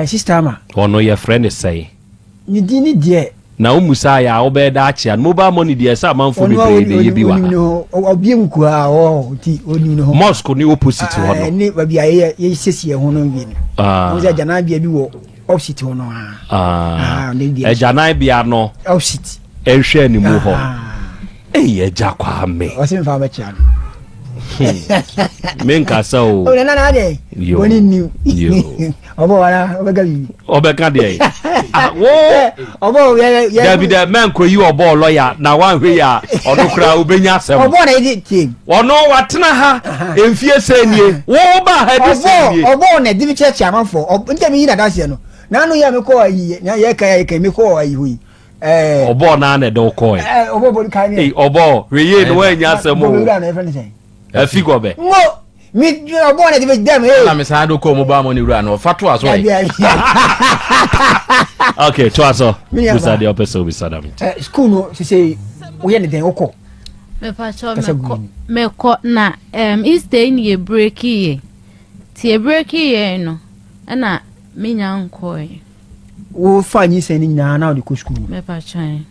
no. Sister Ama. Ɔno yɛfrɛ ne sɛn? Ne din ne deɛ Na womusa yɛ a wobɛyɛ da akyea no mobile money deɛ, ɛsɛ amanfoɔ ɔno a bebree na ɛyɛ bi wɔ onim ne ha. ho, ɔbie mu kua a ɔwɔ hɔ nti onim ne ho. Mosque ne opposite hɔ Ah, no. Ne baabi a yɛyɛ yɛsiesie ho no wie no. Ah. Wɔn sɛ agyananbea bi wɔ opposite hɔ no a. Ah, Ah, ne deɛ. Agyananbea no opposite. Ɛnhwɛ animu hɔ. Ah. Ɛyɛ agya Kwame. Ɔsɛ nfa bɛkyia no. Menkasa o. O nana na deɛ. Yo. Wɔne nniw. Yo. Ɔbɔ wala ɔbɛka biribi. Ɔbɛka deɛ. Ah, wo. Ɔbɔ yɛ yɛ. Dabi dɛ mɛnkɔ yi ɔbɔ lɔya na wanhwɛ yi a ɔno koraa wobɛnya asɛm. Ɔbɔ na yɛde tie. Ɔno watena ha mfie sɛ nie. Wo ba ha de sɛ nie. Ɔbɔ ɔbɔ na ɛde mi kyerɛkyerɛ amanfoɔ. Ɔbɔ nti mi yi na danseɛ no. N'ano yɛ mi kɔ ayi yɛ kan yɛ kan mi kɔ ayi hɔ yi. Ɔbɔɔ naa na ɛde wo kɔɛ. Ɔbɔ bɔ kan yɛ. Ɔbɔ hwɛ yie na woannya asɛm o. Bɔ wura na yɛfrɛ ne sɛn. Afi gɔbɛ. Ngo mi ɔbɔ na ɛde bɛ dɛm ee. Ɛna mi san do kɔ mobile money wura no ɔfa to aso yi. Okay to aso. Bisa deɛ ɔpɛ sɛ obisa na mi. Ɛ sukuu no sise woyɛ ne dɛn wokɔ. Mepatwɔ mekɔ mekɔ na um, Easter yi ne yɛ breki yɛ ti yɛ breki yɛ no ɛna menya nkɔɛ. Wofa nyinsɛn no nyinaa na wode kɔ sukuu no.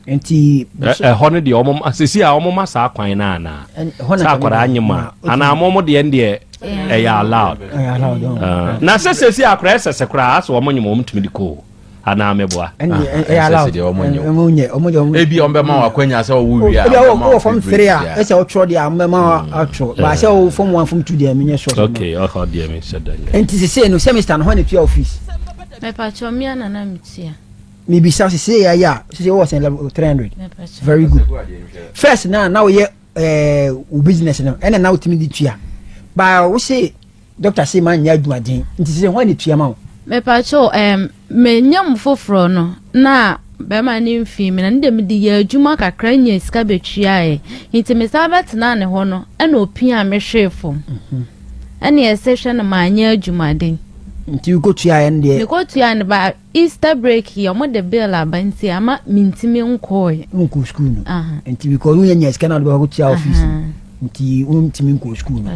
Nti ɛhɔ no deɛ ɔmo sisi a ɔmo ma saa kwan no anaa sɛ akwadaa nye ma anaa mo mo deɛ deɛ ɛyɛ allowed. Ɛyɛ allowed. Ah, na sɛ sisi akwadaa ɛsɛ sɛ koraa asɛ ɔmo nye ma ɔmo tumi de kɔ anaa mɛboa. Ɛyɛ allowed. Ɔmo nyɛ ɔmo deɛ ɔmo. Ebi ɔmo bɛ ma wakwanya sɛ ɔwɔ wia. Ebi ɔwɔ ɔwɔ fam three a ɛsɛ ɔtwerɛ deɛ ɔmo bɛ ma atwerɛ baasɛ ɔwɔ fam one fam two deɛ mi nyɛ sure. Okay ɔhɔ deɛ mi hyɛ dɛ. Nti sisi no semester no hɔn na etua office. Mepakyɛw me a na na metua. Mebisa sese yɛ ayɛ a sese wɔ sɛn level 300. Very good. First na na woyɛ ɛɛ eh, wo business no ɛna na wotumi de tua. Ba wo se doctor se ma nyɛ adwumaden nti sese hɔn na tua ma wo. Mepakyɛw ɛɛm menya mu foforɔ no na bɛrima no mfii me na ne deɛ mede yɛ adwuma kakra nya sika bɛtuaeɛ nti mesan bɛtenaa ne hɔ no ɛna ɔpia me hwee fam. Mhm. Ɛne ɛsɛ hwɛ no manyɛ adwumaden. Nti wokɔtuaeɛ no deɛ. Mekɔtuaeɛ no ba Easter break yi ɔmo de bill aba nti ama mentumi nkɔɔɛ. Wonkɔɔ sukuu no? Nti because wonya nya sika na wode bɛkɔ akɔtua wo fees no nti wontumi nkɔɔ sukuu no.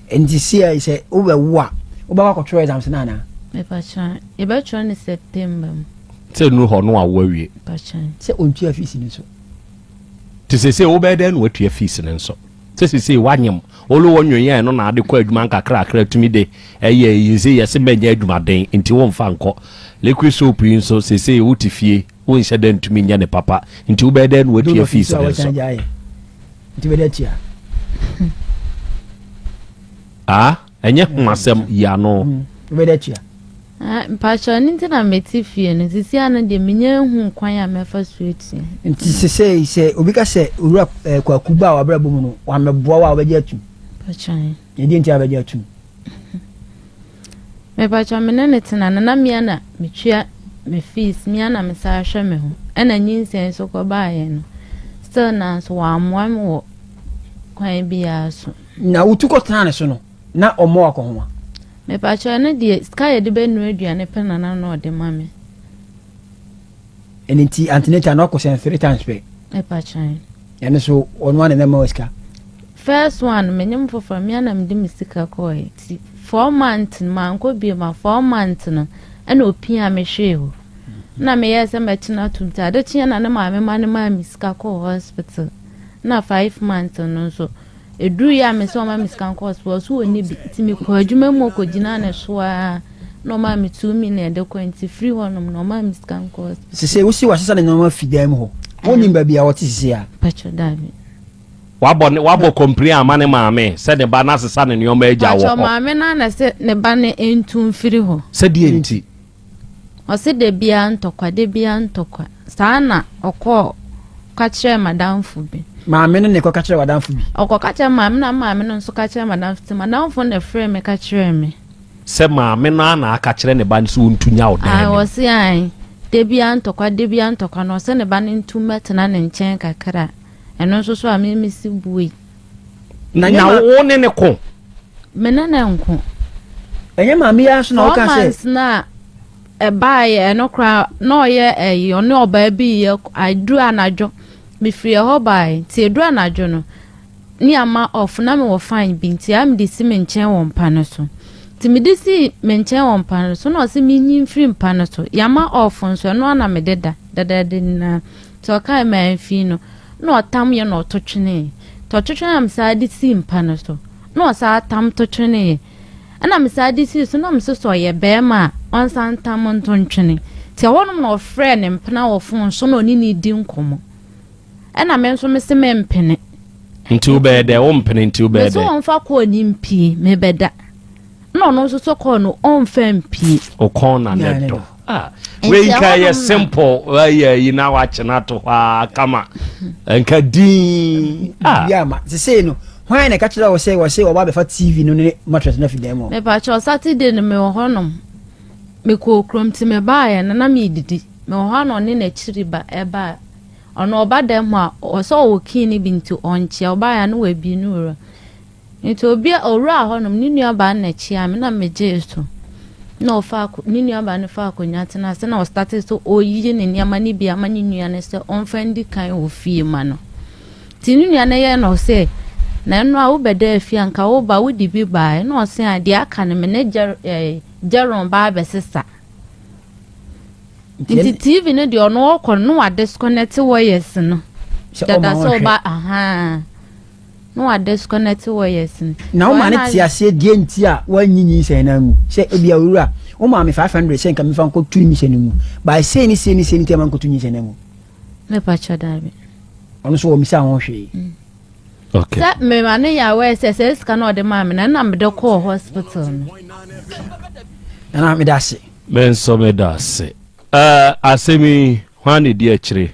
Nti seɛ sɛ wobɛwo a wobɛkɔ akɔtwerɛ exams no anaa? Mepakyɛ yɛbɛtwerɛ no September mu. Sɛ nnuru hɔ no awo awie. Sɛ ɔntua fees no nso. Nti seesei wobɛyɛ dɛn na woatua fees no nso? Sɛ sesei woanyem, wole wo nwenwɛn no na ade kɔ adwuma nkakrakra tumi de ɛyɛ eyi nse yɛse mɛnyɛ adwumaden nti womfa nkɔ. Liquid soap yi nso sesei wote fie wonhyɛ da ntumi nyɛ ne papa nti wobɛyɛ dɛn na woatua fees no nso? Ah, ɛnyɛ ho asɛm yi ano. Wobɛda atua. Ah, mpakyɛw ne nti na mete fie no sisi ano deɛ menya nhu kwan a mɛfa so atua. Nti sesei sɛ obi ka sɛ owura eh, kwaku ba a wabrabɔ mu no wammɛboa wo a wobɛgye atum? Mpakyɛw. Ɛdeɛ nti a wobɛgye atum? Mepakyɛw me ne ne tena no na mea na metua me fees mea na mesan hwɛ me ho ɛna nyinsɛn nso kɔbaeɛ no still na nso wammoa me wɔ kwan biara so. Na wotu kɔtenaa ne so no, na ɔmmɔ wo akɔnhoma? Mepakyɛw, ɛno deɛ sika a yɛde bɛnoa aduane pɛ na na na ɔde ma me. Ɛno nti antenatal na ɔkɔ sɛn three times pɛ? Mepakyɛw. Ɛno so ɔno ara na na ɛma wo sika? First one, menyem foforɔ, me ara na mede me sika kɔɔɛ. Nti 4 months no mankɔ bio ma 4 months no ɛna ɔpia me hwee hɔ. Na meyɛɛ sɛ mɛkyena tom nti ade kyeɛ na ne maame ma no maa me sika kɔɔ hospital. Na 5 months no nso Ɛduruiɛ a me sɛ ɔma me sika nkɔ hospital ɔso ɔnni bi nti mekɔ adwuma mu ɔkɔgyinaa ne so ara na ɔmaa me 2 million de kɔ nti firi hɔnom na ɔmaa me sika nkɔ hospital. Sese wosi wasesa ne nneɛma fi dan mu hɔ wonim baabi a ɔte sese a. Pacho daabi. Wabɔ ne wabɔ complain ama ne maame sɛ ne ba no asesa ne nneɛma agya wɔ hɔ. Pacho maame no na sɛ ne ba no ntu mfiri hɔ. Sɛ deɛ nti. Ɔse dabiaa ntɔkwa dabiaa ntɔkwa saa na ɔkɔɔ ka kyerɛɛ madamfo bi. Maame no na ɛkɔ ka kyerɛɛ w'adamfo bi? Ɔkɔ ka kyerɛɛ maame na maame no nso ka kyerɛɛ madamfo nti madamfo no na ɛfrɛɛ me ka kyerɛɛ me. Sɛ maame no ara na aka kyerɛ ne ba no sɛ ɔntu nya wo dan no mu? Ae ɔse ae dabiaa ntɔkwa dabiaa ntɔkwa na ɔse ne ba no ntu mmɛtena ne nkyɛn kakra ɛno nso so a me mesi buei. Na na wo ne ne ko? Me ne ne nko. Ɛnyɛ maame yi ara so na ɔka sɛ. 4 months na ɛbaeɛ ɛno koraa na ɔyɛ ɛyi ɔne ɔbaa bi yɛ aduru anadwo mefiri ɛhɔ baeɛ nti eduru anadwo no ne ama off na mewɔ fine bi nti a mede si me nkyɛn wɔ mpa no so nti mede si me nkyɛn wɔ mpa no so na ɔse menyi mfiri mpa no so yama off nso ɛno ana mede da dadaada nyinaa nti ɔkae mamfi no na ɔtam yɛ na ɔto twenee. Nti ɔto twenee na mesan de sii mpa no so. Na ɔsan tam to tweneeɛ. Ɛna mesan de sii so na mese sɛ ɔyɛ bɛrima a ɔnsan ntam nto ntwene. Nti ɛhɔnom na ɔfrɛɛ ne mpena wɔ fon so na ɔne ne di nkɔmmɔ. Ɛna me nso mese mempene. Nti wobɛyɛ dɛ wompene nti wobɛyɛ Mese dɛ. ɔmfa kɔɔ ne mpie mebɛda. Na ɔno nso so kɔɔ no ɔmfa mpie. Ɔkɔn na Yeah, ne ne dɔ. dɔ. Ah, Nti wei nka ɛhɔnom yɛ na- simple ɛyɛ yi na wakyena ato hɔ a kama nka din. Ah, Biribi ama sesei no hwan na ɛka kyerɛ wo sɛ wɔse wɔba abɛfa TV no ne mattress no afi dan mu hɔ? Mepakyɛw Saturday no mewɔ hɔnom. Mekɔɔ kurom nti mebaeɛ no na meredidi. Mewɔ hɔ a na ɔne n'akyiri ba ɛbaa. Ɔno ɔba dɛm hɔ a ɔsɛ ɔwɔ key no bi nti ɔnkyea. Ɔbaeɛ a na wabie ne wura. Nti obi a owuraa hɔnom ne nuabaa no na ɛkyea me na megyee so. Na ɔfa ne nuabaa no fa akonnwa tena ase na ɔstate sɛ ɔreyiyi ne nneɛma no bi ama ne nua no sɛ ɔmfa ndi kan wɔ fie ma no. Nti ne nua no yɛ no sɛ na ɛno a wobɛda afie a nka woba wode bi baeɛ na ɔse a deɛ aka no me ne Jer eh, Jeron ba abɛsesa. Nti TV no deɛ ɔno ɔkɔ no na wadisconnect wires no. Dada sɛ ɔba ahaa. Na wa disconnect wires no. Na wo maame te aseɛ deɛ nti a woanyi nyinsɛn no angu sɛ ebia owura wo maame 500 sɛ nka memfa nkɔto nyinsɛn no mu by sei ne sei ne sei nti a mankɔto nyinsɛn no angu. Mepa kyɛ daabi. Ɔno nso wɔmmisa ho hwee. Okay. Sɛ mema no yɛ aware sɛ sɛ sika na ɔde maa me no ɛna mede kɔɔ hospital no. Nana meda ase. Me nso meda ase. Uh, asɛm yi hwan na ɛdi akyire?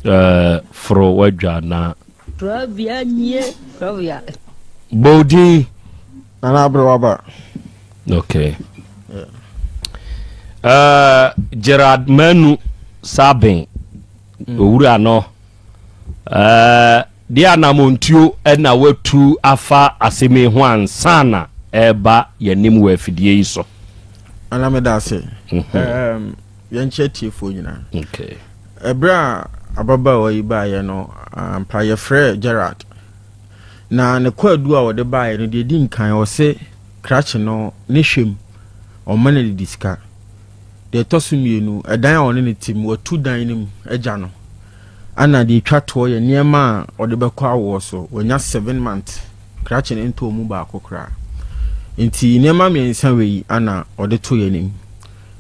Eh, foro w'adwa na. Trɔbea nie, trɔbea. Bɔ wo din. Nana Aberewa ba. Okay. Uh, Gerard Manu Sabin, mm. owura no, uh, deɛ anamontuo na watu afa asɛm yi ho ansa na ɛreba yɛnim wɔ afidie yi so. Ana meda ase. Mm -hmm. um, Yɛnkyɛ atiefoɔ nyinaa. Okay. Ɛberɛ a ababaawa yi baeɛ no, ampa yɛfrɛɛ Gerard. Na ne kwaadu a ɔde baeɛ no, deɛ ɛdi nkan, ɔse krakye no ne hwɛm, ɔmma no adidi sika. Deɛ ɛtɔ so mmienu, ɛdan a ɔne no te mu, watu dan no mu agya no. Ana deɛ ɛtwa toɔ yɛ nneɛma a ɔde bɛkɔ awoɔ so, wanya seven months, krakye no ntɔɔ mu baako koraa. Nti nneɛma mmiɛnsa wei ana ɔde to yɛn anim.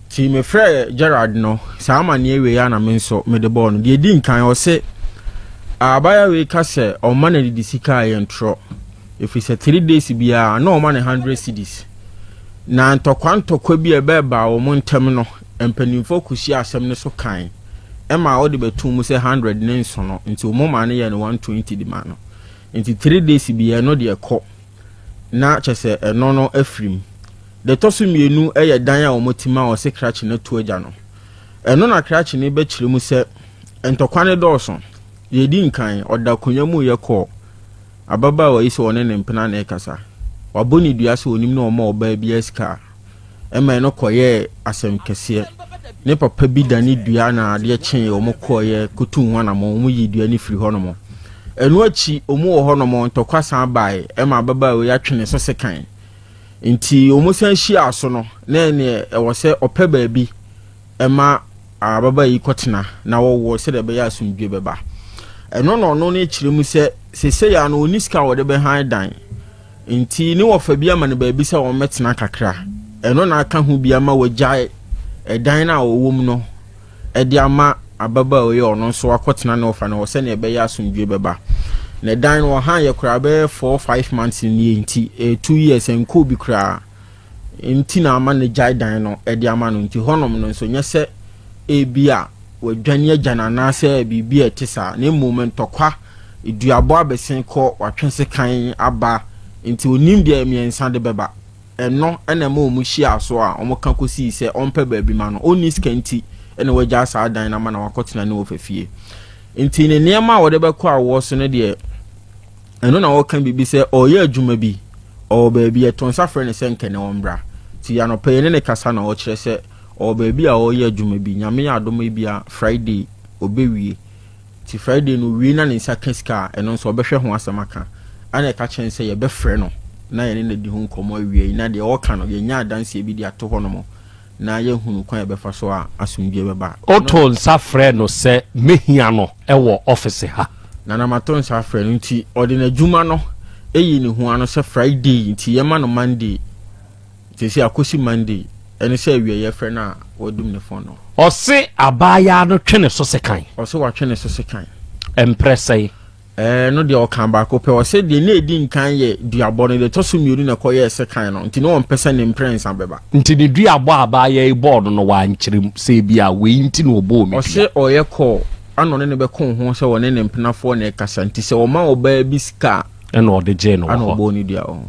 Nti mefrɛɛ Gerard no, saa amanneɛ wei ara na me nso mede bɔɔ no. Deɛ ɛdi nkan, ɔse, Abaayewa wei ka sɛ ɔmma no adidi sika a ɛyɛ ntorɔ, ɛfiri sɛ 3 days biara na ɔma no 100 cedis. Na ntɔkwa ntɔkwa bi a ɛbɛɛbaa wɔn ntam no, mpanimfoɔ kɔhyiaa asɛm no so kan ma ɔde bɛtoo mu sɛ 100 ne nsono, nti wɔn maa no yɛɛ no 120 de maa no. Nti 3 days biara ɛno deɛ kɔ. na kyerɛ sɛ ɛno no afiri mu. Deɛ ɛtɔ so mmienu yɛ dan a wɔte mu a wɔse krakye no atu agya no. Ɛno na krakye no bɛkyerɛ mu sɛ ntɔkwa no dɔɔso. Deɛ ɛdi nkan, ɔda akonnwa mu reyɛ kɔɔ. Ababaawa yi sɛ ɔne ne mpena na ɛrekasa. Wabɔ ne dua sɛ ɔnim na ɔma ɔbaa biara sika a. Ɛma ɛno kɔyɛɛ asɛm kɛseɛ. Ne papa bi dane dua na adeɛ kyeeɛ wɔn kɔeɛ kɔtuu ho anamɔn, wɔn yii dua no firii hɔnom. Ɛno akyi wɔn wɔ hɔnom ntɔkwa san baeɛ ɛma ababaawa yi atwe ne so sekan. Nti wɔn san hyiaa so no na ɛneɛ ɛwɔ sɛ ɔpɛ baabi ɛma ababaawa yi kɔtena na wɔwɔ sɛdeɛ ɛbɛyɛ asomdwie bɛba. Ɛno na ɔno no kyerɛ mu sɛ seesei ara no ɔnni sika a wɔde bɛhan dan. Enti ne wɔfa bi ama no baabi sɛ ɔmmɛtena kakra. Ɛno na aka ho bi ama wagyae ɛdan no a ɔwɔ mu no de ama ababaawa yi a ɔno nso akɔtena ne wɔfa no hɔ sɛnea ɛbɛyɛ asomdwoe bɛba. Na ɛdan no ɔhan yɛ koraa bɛyɛ 4, 5 months nie nti 2 years ɛnkɔɔ bi koraa nti na ama no gyae dan no de ama no. Nti hɔnom no nso nyɛ sɛ ebi a wadwane agya no anaasɛ biribi a ɛte saa na mmom ntɔkwa Duabɔ abɛsen kɔ, watwe sekan aba, nti ɔnnim deɛ mmiɛnsa de bɛba. Ɛno na ɛma wɔn hyiaa so a wɔka kɔsii sɛ ɔmpɛ baabi ma no. Ɔnni sika nti na wagyaa saa dan no ama na wakɔtena ne wɔfa fie. Nti ne nneɛma a wɔde bɛkɔ awoɔ so no deɛ, ɛno na wɔka biribi sɛ ɔreyɛ adwuma bi, ɔwɔ baabi, yɛto nsa frɛ no sɛ nkɛnɛ ɔmmra. Nti anɔpa yi ne ne kasa na ɔkyerɛ sɛ ɔwɔ baabi a ɔreyɛ adwuma bi, Nyame yɛ adom ebia Friday ɔbɛwie. Nti Friday no owie na ne nsa ka sika a, ɛno nso ɔbɛhwɛ ho asɛm aka. Ɛna ɛka kyerɛ no sɛ yɛbɛfrɛ no na yɛne no adi ho nkɔmmɔ awia yi na deɛ ɔreka no yɛanya adanseɛ bi de ato hɔnom na yɛahunu kwan a yɛbɛfa so a asomdwoeɛ bɛba. Ɛno. Wotoo nsa frɛɛ no sɛ mɛhia no wɔ ɔfese ha? Nana mato nsa afrɛ no nti ɔde n'adwuma no yii ne ho ano sɛ Friday nti yɛma no Monday. Seesei akosi Monday, ɛne sɛ awia yɛfrɛ no a wadum ne phone no. Ɔse abaayaa no twe ne so sekan. Ɔse watwe ne so sekan. Mprɛ sɛn? Ɛɛ no deɛ ɔka baako pɛ, ɔsɛ deɛ na edi nkan yɛ duabɔ no, deɛ ɛtɔ so mmienu na ɛkɔyɛɛ sekan no, nti na ɔmpɛ sɛ ne mprɛnsa bɛba. Nti ne duabɔ a abaayewa yi bɔɔ no no wankyerɛ mu sɛ ebia wei nti na ɔbɔɔ me dua. Ɔse ɔyɛ call ana ɔne no bɛko ho sɛ ɔne ne mpenafoɔ na ɛkasa, nti sɛ ɔma ɔbaa bi sika a. Ɛna ɔde gyee no wɔ hɔ. Ana ɔbɔɔ ne dua wɔ hɔ.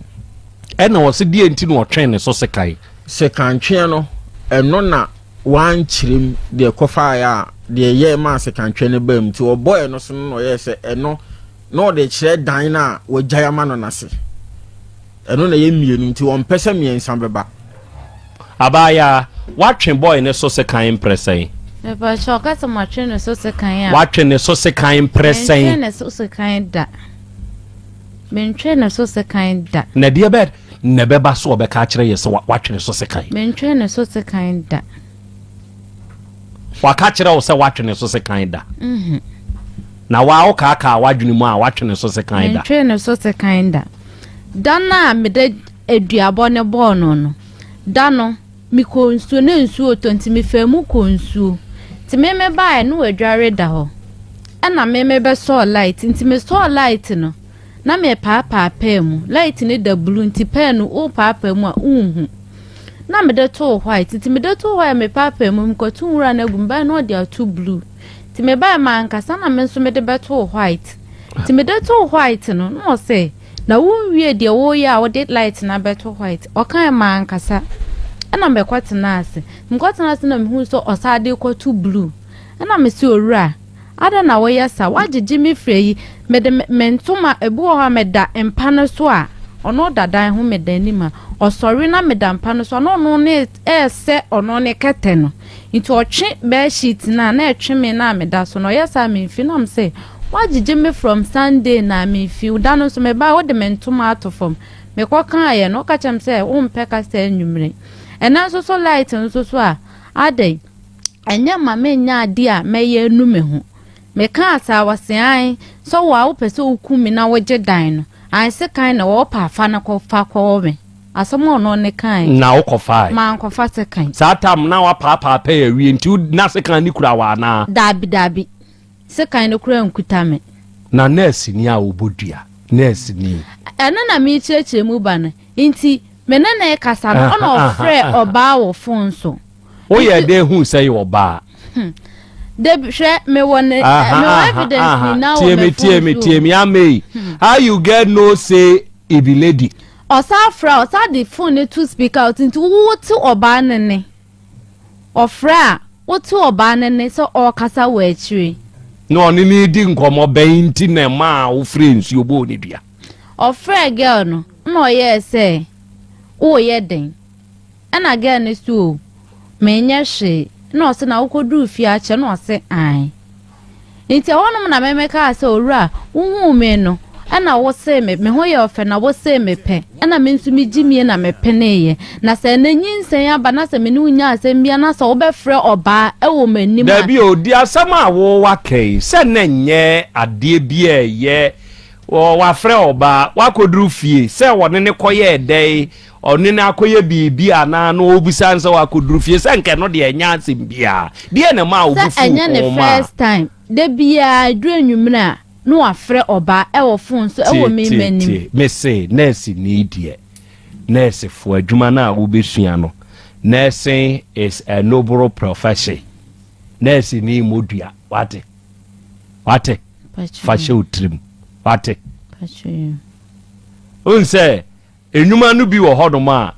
Ɛna ɔse deɛ nti na ɔtwee ne so sekan. Sekantweɛ no, ɛno na wankyerɛ mu deɛ ɛkɔfaeɛ a deɛ ɛyɛɛ maa sekantweɛ no baa mu nti ɔbɔɔ ɛno so no na ɔyɛɛ sɛ ɛno na ɔde kyerɛ dan no a wagyae ama no no ase. Ɛno na ɛyɛ mmienu nti ɔmpɛ sɛ mmiɛnsa bɛba. Abaayaa, woatwe boy no so sekan mprɛ sɛn? Mepakyɛ ɔka sɛ matwe ne so sekan a. Woatwe ne so sekan mprɛ sɛn? Mentwe ne so sekan da. Mentwe ne so sekan da. Na deɛ bɛ na ɛbɛba so ɔbɛka akyerɛ yɛ sɛ watwe ne so sekan? Mentwe ne so sekan da. Waka kyerɛ wo sɛ watwe ne so sekan da? Mhm. Na waa wokaakaa w'adwene mu a watwe ne so sekan da? Mentwe ne so sekan da. Da no a mede aduabɔ no bɔɔ no no, da no mekɔɔ nsuo na nsuo tɔ nti mefaa mu kɔɔ nsuo. Nti me mebaeɛ no wadware da hɔ. Ɛna me mebɛsɔɔ light nti mesɔɔ light no na mepaapaa pɛɛ mu. Light no da blue nti pɛɛ no wopaapaa mu a wonhu. Na mede too white nti mede too white a mepaapaa mu mekɔto nwura no agu mebaeɛ na ɔde ato blue. Nti mebaeɛ mankasa na me nso mede bɛtoo white. Nti mede too white no na ɔsɛ na wonwie deɛ woreyɛ a wode light no abɛto white. Ɔkae mankasa ɛna mekɔtenaa ase. Mekɔtenaa ase na mehuu sɛ ɔsan de rekɔto blue. Ɛna mese owura adɛn na woyɛ saa woagyegye me firi ayi mede me ntoma ebi wɔ hɔ a meda mpa no so a ɔno da dan ho meda anim a ɔsɔre na meda mpa no so a na ɔno ne ɛresɛ ɔno ne kɛtɛ no nti ɔtwe bed sheet no a na ɛtwe me na meda so na ɔyɛ saa memfi na mesɛ woagyegye me from Sunday na memfi da no nso meba wode me ntoma ato fam mekɔ kaeɛ no woka kyerɛ me sɛ wompɛ kasa anwummere ɛnɛ nso so light nso so a adɛn Ɛnyɛ mma mennyɛ adeɛ a mɛyɛ anu me ho. Mekaa saa, wɔse ae, sɛ wo a wopɛ sɛ woku me na wogye dan no, ae sekan na wɔ, wopɛ a fa no kɔ, fa kɔwɔ me. Asɛm a ɔno ne kae. Na wokɔfae? Mankɔfa sekan. Saa tam na woapaapaa pɛɛ awie nti na sekan no kura wo anaa? Daabi, daabi. Sekan no koraa nkuta me. Na nɛɛseni a ɔbɔ dua, nɛɛseni. Ɛno na merekyerɛkyerɛ mu ba no. Nti me ne no rekasa no, ɛna ɔfrɛɛ ɔbaa wɔ fon so. Woyɛ dɛn hu sɛ yɛ ɔbaa? Hmm. Dabi hwɛ mewɔ ne mewɔ evidence nyinaa wɔ me phone so. Tie me tie me amei. Hmm. How you get know say e be lady? Ɔsan frɛ ɔsan de phone ne to speaker out nti wote ɔbaa ne ne. Ɔfrɛ a wote ɔbaa ne ne sɛ ɔrekasa wɔ akyire. Na ɔne ne di nkɔmmɔ bɛn nti na ɛmaa wofrɛ nsuo bɔɔ ne dua? Ɔfrɛ girl no na ɔyɛɛ sɛ woyɛ den. Ɛna girl no se oh menyɛ hwee ɛna ɔse na wokɔduruu fie akyɛ ɛna ɔse ae. Nti ɛhɔnom na me mekaa sɛ owura wohuu me no ɛna wosee me me ho yɛ ɔfɛ na wosee me pɛ ɛna me nso me gyimie na me peneeɛ na sɛ ɛnɛ nyinsɛn aba na sɛ me ne wo nya asɛm bia na sɛ wobɛfrɛ ɔbaa ɛwɔ m'anim a. Dabi o, di asɛm a wo waka yi sɛ na ɛnyɛ adeɛ bi a ɛyɛ wafrɛ ɔbaa wakɔduru fie sɛ wɔne no kɔyɛɛ dɛn Ɔne no akɔyɛ biribi anaa na ɔrebisa no sɛ wakɔduru fie sɛ nka ɛno deɛ ɛnyɛ asɛm biara. Deɛ na ɛmaa wo bo Sɛ fuu ɛnyɛ ne ho maa. first time, da biara ɛduru anwummerɛ a na wafrɛ ɔbaa ɛwɔ phone so ɛwɔ Tie me tie m'anim. tie, mese nɛɛseni deɛ, nɛɛsefoɔ adwuma no a wobɛsua no, nursing is a noble profession. Nɛɛseni mmɔ dua, wate? Wate? Fa hyɛ wo tirim, wate? Wohu sɛ Nnwuma no bi wɔ hɔnom a,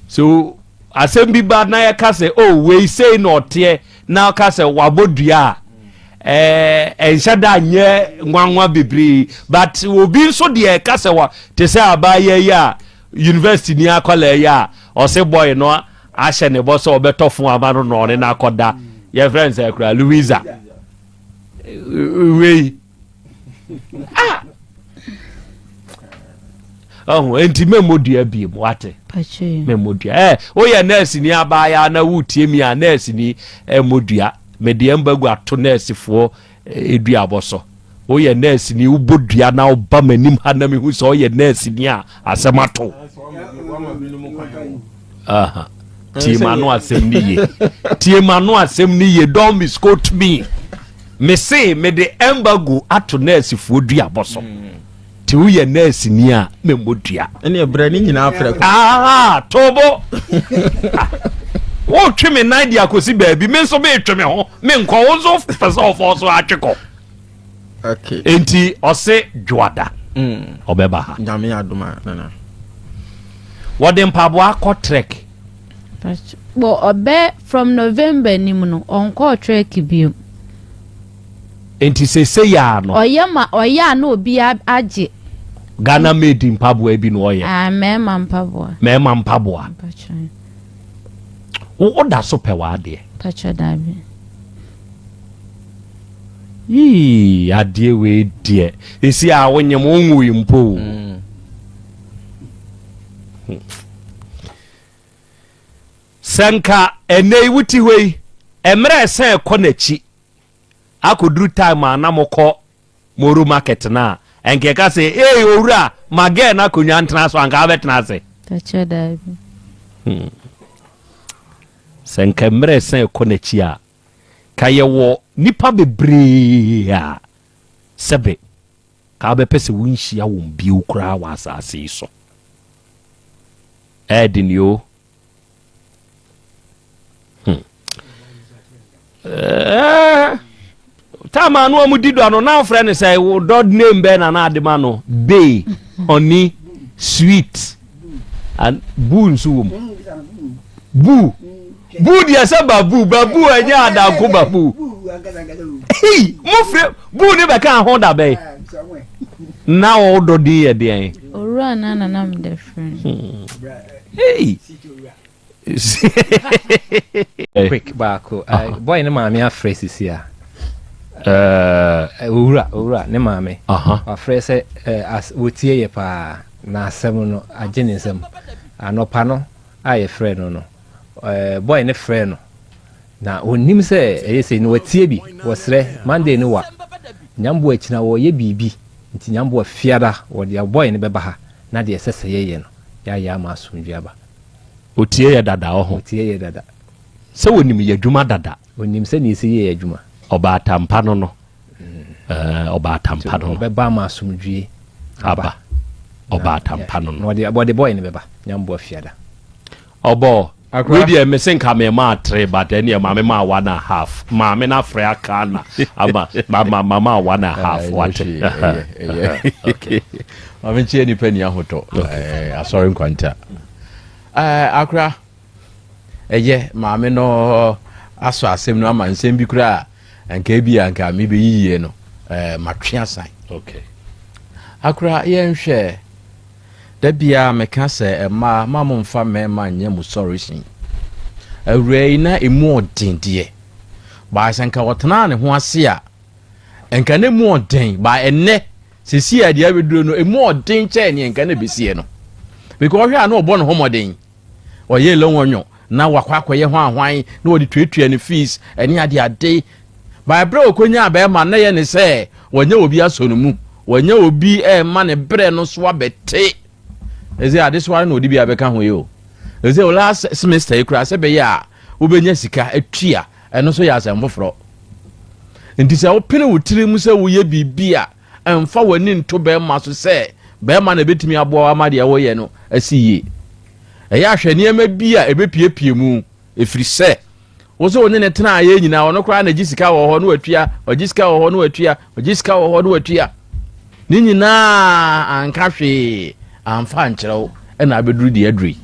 sɛ asɛm bi ba na yɛka sɛ, oh, wei sei na ɔteɛ, na ɔka sɛ wabɔ dua a, ɛnhyɛ da nyɛ nwanwa bebree. But obi nso deɛ ɛka sɛ wa te sɛ abaayewa yi a university ni akwadaa yi a ɔse boy no ahyɛ ne bɔ sɛ ɔbɛtɔ fon ama no na ɔne no akɔda yɛfrɛ no sɛ kura Louisa wei ah ɔho enti mɛmmɔ dua biem wate mɛmmɔ dua ɛ woyɛ nɛɛse ni abaayaa na wotie mi a nɛɛse ni ɛmmɔ dua mede ɛmba gu ato nɛɛsefoɔ eduabɔ so woyɛ nɛɛse ni wobɔ dua na woba m'anim ha na mehu sɛ ɔyɛ nɛɛse ni a asɛm ato tie ma no asɛm ni ye tie ma no asɛm ni ye don't misquote me. Mese mede embargo ato nɛɛsefoɔ duabɔ so. Nti woyɛ nɛɛseni a memmɔ dua. Ɛne ɛbrɛ ne nyinaa frɛ ko. Ah, tobo. Wotwe me nan de akɔsi baabi, me nso metwe me ho, menkɔ, wo nso pɛ sɛ ɔfɔ so atwe kɔ. Okay. Enti ɔse dwoada ɔbɛba ha. Nyame adom a nana. Wɔde mpaboa kɔ trek. Bɔ ɔbɛ from November nim no ɔnkɔɔ trek bio. Enti seesei ara no. Ɔyɛ ma ɔyɛ a na obi agye. Ghana made mpaboa bi na ɔyɛ. Ah mmarima mpaboa. Mmarima mpaboa. Wo woda so pɛ w'adeɛ. Mpakyɛ daabi. Yii adeɛ wei deɛ esi a wonyem wonwui mpo o. Mm. Sɛ nka ɛnɛ yi wote hɔ yi mmerɛ ɛsɛn kɔ n'akyi akɔduru time a na mokɔ Moro market no a, ɛnka ɛka sɛ, Ei, owura, ma girl no akonnwa ntena so, anka wobɛtena ase? Dakyɛ daabi. Hmm. Sɛ nka mmerɛ ɛsɛn kɔ n'akyi a, ka yɛwɔ nipa bebree a sɛbe ka wobɛpɛ sɛ wonhyia wɔn bio koraa wɔ asase yi so. Ɛɛden yoo. Hmm. Eh, time a no ɔmo di dɔ no na afrɛ no sɛ wo dɔ name bɛɛ na na ade ma no bay honey sweet and boo nso wɔ mu boo boo deɛ sɛ babu babu ɛnyɛ adanko babu hei mo frɛ boo ne bɛka ho da bɛn na ɔdɔ din yɛ deɛn owura na nana mede frɛ no hei Quick baako. Uh, boy ne maame afrɛ sisi a. Owura, owura ne maame. Wafrɛ sɛ as wɔtie yɛ paa na asɛm no agye ne nsam. Anɔpa no a yɛfrɛ no no, boy ne frɛ no na ɔnnim sɛ ɛyɛ sei no watie bi wɔsrɛ Monday no wa Nyamboa akyina wɔyɛ biribi nti Nyamboa fiada wɔde boy no bɛba ha na deɛ ɛsɛ sɛ yɛyɛ no yɛayɛ ama asomdwe aba. Otie yɛ dada ɔho. Otie yɛ dada. Sɛ onim yɛ adwuma dada. Onim sɛnea yɛsi yɛ yɛ adwuma. Ɔbaatampa no no. Ɛɛ ɔbaatampa no no. Ɔbɛba ama asomdwie aba. Ɔbaatampa no no. Na ɔde ɔde bɔyɛ no bɛba. Nyamboa fiada. Ɔbɔ. Wei deɛ me se nka me maa tre but ɛneɛ maame maa one and half. Maame no afrɛ aka na ama ma ma ma one and half wate. Okay. Maame nkyɛn nipa ni ahotɔ. Asɔre nkwanta. Ɛɛ akora, ɛyɛ maame no asɔ asɛm no ama nsɛm bi koraa a nka ebi a nka mebɛyiyie no ɛɛ matwe asan. Okay. Akora yɛnhwɛ da biara meka sɛ mmaa ma mo mfa mmarima nyɛ mo sɔresin. Awuraa yi na emu ɔden deɛ. Baasa nka ɔtenaa ne ho ase a nka ne mu ɔden ba ɛnɛ Seesei a deɛ abɛduro no, ɛmu ɔden kyɛn neɛ nka na ɛbɛsiɛ no. Because ɔhwɛ a na ɔbɔ ne ho mmɔden. Ɔyɛ lɔngɔnyɔ na wakɔ akɔyɛ hwanhwan na wɔde tuatua ne fees ɛne ade ade. By berɛ a ɔkɔnyaa bɛrima na yɛ ne sɛ wɔnyɛ obi asɔ no mu, wɔnyɛ obi ɛrema ne berɛ no so abɛte. Ɛsɛ adesoa no na ɔde bi abɛka ho yi o. Ɛsɛ last semester yi koraa sɛ bɛyɛ a wobɛnya sika atua Ɛno nso yɛ asɛm foforɔ. Nti sɛ wopene wo tiri mu sɛ woyɛ biribi a, mfa w'ani nto bɛrima so sɛ bɛrima na ɛbɛtumi aboa wo ama deɛ woyɛ no asi yie. Ɛyɛ ahwɛ nneɛma bi a ɛbɛpiepie mu, ɛfiri sɛ wo sɛ wo ne ne tena ayɛ nyinaa ɔno koraa na gye sika wɔ hɔ na watua, ɔgye sika wɔ hɔ na watua, ɔgye sika wɔ hɔ na watua. Ne nyinaa anka hwee amfa ankyerɛ wo ɛna abɛduru deɛ aduru yi.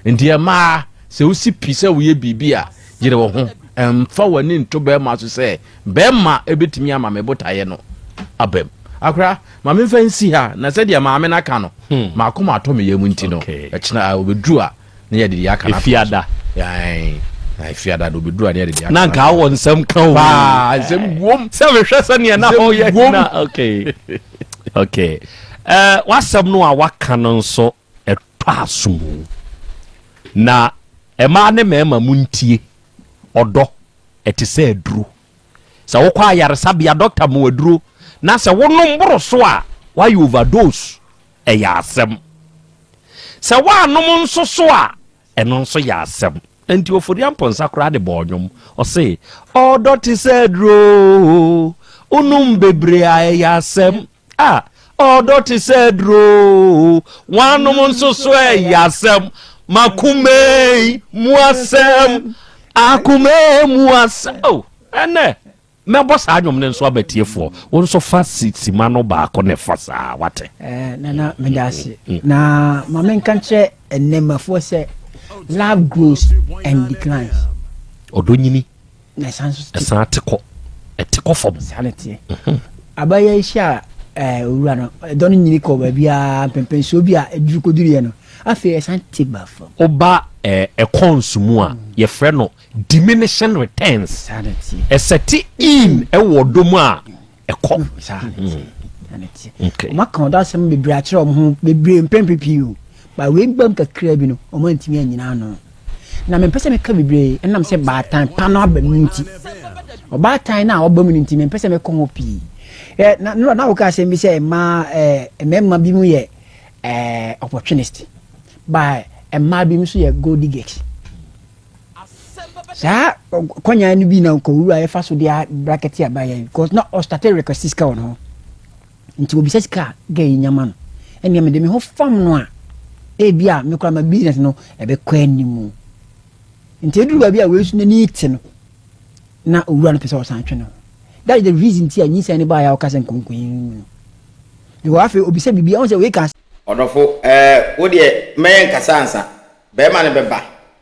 Nti ɛmaa sɛ wosi pi sɛ woyɛ biribi a, Yere wo ho. Mfa w'ani nto barima so sɛ, 'Barima bɛtumi ama me botaeɛ no abam. Akora, ma memfa nsi ha, na sɛdeɛ maame no aka no, hmm. m'akoma atɔ me yam nti no, ɛkyena ɔbɛduru a, na yɛde deɛ aka no ato so. Efiada na ɔbɛduru a na yɛde deɛ aka no ato so. Na nka awɔ nsɛm ka o. Paa, nsɛm guom. Sɛ mehwɛ sɛdeɛ na ɔyɛ na okay. Okay. Uh, wasɛm no a waka no nso ɛtɔ aso mu. Na mmaa ne mmarima montie, ɔdɔ, ɛte sɛ aduro. Sɛ wokɔ ayaresabea, dɔkta ma wo aduro, na sɛ wonom boro so a, woayɛ overdose, ɛyɛ asɛm. Sɛ woannom nso so a, ɛno nso yɛ asɛm. Nti Ofori Amponsah koraa de bɔɔ nnwom. Ɔse, Ɔdɔ te sɛ aduro, wonom bebree a ɛyɛ asɛm. Ah, ɔdɔ te sɛ aduro, wanom nso so ɛyɛ asɛm. Makomei mu asɛm, akomei mu asɛm. Oh, ɛnɛ. Mɛbɔ saa nnwom no nso ama atiefoɔ. Wo nso fa sima no baako ne fa saa, wate? Eh, Nana, meda ase. Mm. Na ma menka nkyerɛ nnɛmafoɔ sɛ love grows and declines. Ɔdɔ nyini. Na ɛsan nso te. Ɛsan te kɔ. Ɛte kɔ fam. Saa na ɛteɛ. Mhm. Abayɛ yi hyɛ a eh, owura no, ɛdɔ no nyini kɔ baabiara mpɛmpɛnsuo bi a ɛduru kɔduruiɛ no, afei ɛsan te ba fam. Woba eh, ɛkɔnso mu a, yɛfrɛ no diminishing returns ɛsɛte in ɛwɔ ɔdɔ mu a ɛkɔ. Wɔn aka ɔdɔ asɛm bebree akyerɛ wɔn ho bebree mpɛn pii o ba wei gbam kakra bi no wɔn antumi anyina ano na mempɛ sɛ meka bebree ɛnam sɛ baatan pa no aba mu nti ɔbaatan no a ɔba mu no nti mempɛ sɛ mekɔ ho pii ɛ na na na woka asɛm bi sɛ mmaa ɛ mmarima bi mu yɛ ɛ opportunist ba mmaa bi nso yɛ gold diggers. Saa kɔnyan no bi na nkɔwura yɛfa so de bracket aba yɛ because na ɔstate request sika wɔ ne ho nti obisa sika a gɛ yi nyama no ɛnea mede me ho fam no a ebi a mekora ma business no ɛbɛkɔ anim nti eduru baabi a wei so n'ani te no na owura no pɛ sɛ ɔsan twe ne ho that is the reason ti a nyinsɛn no baayɛ a ɔka sɛ nkonkonyi mu no because afei obisa biribi ɔn sɛ wei ka Ɔdɔfo, ɛɛ, wo deɛ mɛyɛ nkasa ansa. Bɛrima no bɛba.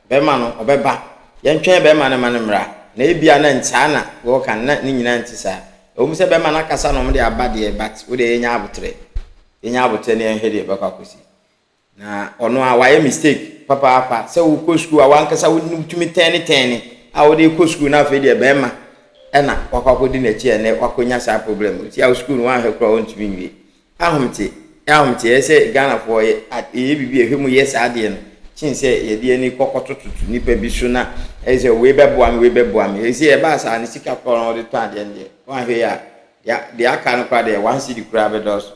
Bɛrima no, ɔbɛba. Yɛntwɛn bɛrima no ma no mmra. Na ebia na nsaa na wɔka no, na ne nyinaa nte saa. Ɛwom sɛ bɛrima no akasa na wɔde aba deɛ, but wo deɛ yɛnya aboterɛ. Yɛnya aboterɛ na yɛnhwɛ deɛ ɛbɛkɔ akɔsi. Na ɔno a wayɛ mistake papaapa sɛ wokɔ sukuu a wankasa wotumi tɛne tɛne a wode kɔ sukuu na afei deɛ bɛrima ɛna wakɔ akɔdi n'akyi ɛnɛ wakɔnya saa problem. Ti a sukuu no wanhwɛ koraa ɔntumi nwie. Ahomte ahomte ɛyɛ sɛ Ghanafoɔ yɛ yɛyɛ biribi a ɛhwɛ mu yɛ saa adeɛ no kyen sɛ yɛde ani kɔkɔtototo nipa bi so na ɛyɛ sɛ wei bɛboa me wei bɛboa me ɛsɛ ɛbaa saa ne sika korɔ na wɔde tɔ adeɛ no deɛ wɔahwɛ yɛ a deɛ deɛ aka no koraa deɛ one cedi koraa bɛdɔɔso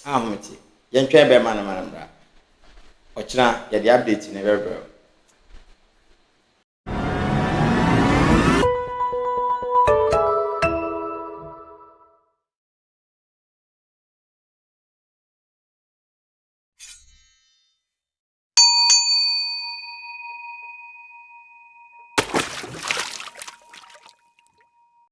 ahomte yɛntwɛn bɛrima no ma no mmra ɔkyena yɛde update no bɛbrɛ wo.